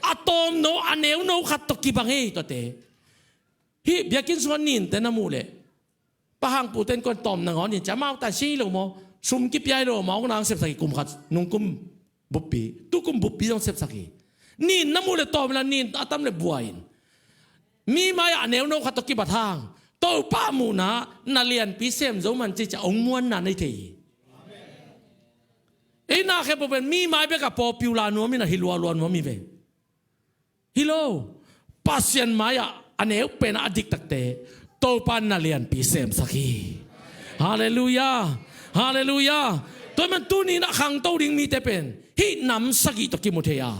A tawmno, a neuno khat tawh kibang hi, tuate. Hih biakinn sungah ninte na muh leh, pa hang pute in kong tawm nangawn in ci a, amau tan si hi lo maw? Sum kipia hi lo maw? Hong nang sepsak hi, kum khat nungkum buppi, tukum buppi zong sepsak hi. Nin na muh leh tawm inla, nin a tam leh buai in. Mi mai-ah a neuno khat tawh kibat hang, Topa muhna na lianpi sem zo man ci ci a, hong muanna nei thei hi. Ei na khempeuh pen mi mai bekah popular nuam in a, hi lualua nuam hi ve. Hi lo. Pasian mai-ah a neu pen a diktakte Topa in na lianpi semsak hi. Halleluiah. Halleluiah. Tua man tuni-in ah khangto ding mite pen hih nam sagih tawh kimu thei a,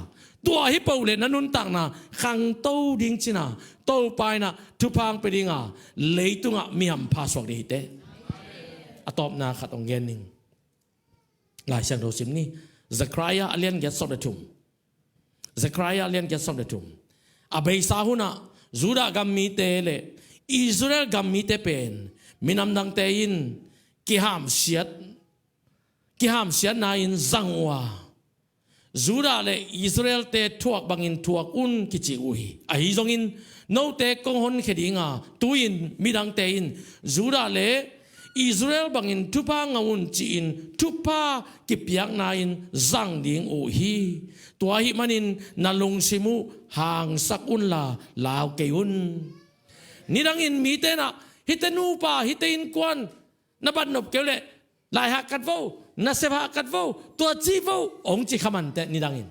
tua hi peuh leh na nuntakna khangto ding cin a, Topa in ah thupha hong pia ding a, leitungah mi hampha suak ding hi teh. A tawpna khat hong gen ning. Lai Siangtho sim ni. Zechariah a lian giat sawm le thum. Zechariah a lian giat sawm le thum. A beisa hunah Judah gam mite le Israel gam mite pen minam dangte in kihamsiat, kihamsiatna in zang uh a, Judah le Israelte thuak bangin thuak un kici uh hi. Ahi zongin note kong honkhia ding a, tu-in midangte in Judah le Israel bangin thupha ngah un ci-in thupha kipiakna in zang ding uh hi. Tua ahih manin na lungsim uh hangsak unla lau kei un. Nidangin mite in ah hihte nupa, hihte innkuan na bat nop kei uh leh, lai hahkat vo, nasep hahkat vo, tua ci vo, hong ci kha mah inteh nidangin.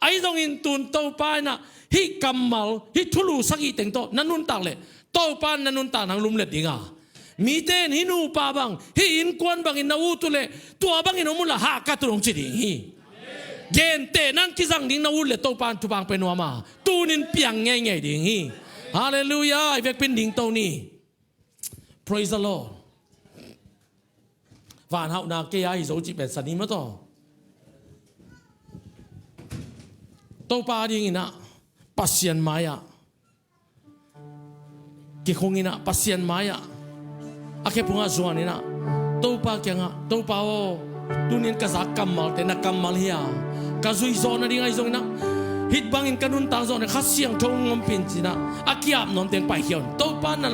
Ahi zongin tun Topa in ah hih kammal, hih thulu sagih teng tawh na nuntak leh, Topa in na nuntakna hong lumlet ding a, mite in hih nupa bang, hih innkuan bangin na ut uh leh, tua bangin om unla hahkat un hong ci ding hi. Gentehna in kizang ding na ut leh Topa in thupha hong pia nuam a, tu-in piang ngeingei ding hi. Halleluiah. I vekpi-in dingto ni. Praise the Lord. Van hauhna kei a hi zo cih pen san hi maw taw. Topa dingin ah Pasian mai-ah kikhungin ah, Pasian mai-ah a khephungah zuanin ah, Topa kiangah, Topa aw, tuni-in ka zak kammalte na kammal hi a, ka zuih zawh nading ahi zongin ah, hih bangin ka nuntak zawh nading Kha Siangtho hong ompih in ci-in ah, a ki-ap nuam teng paikhia un. Topa in na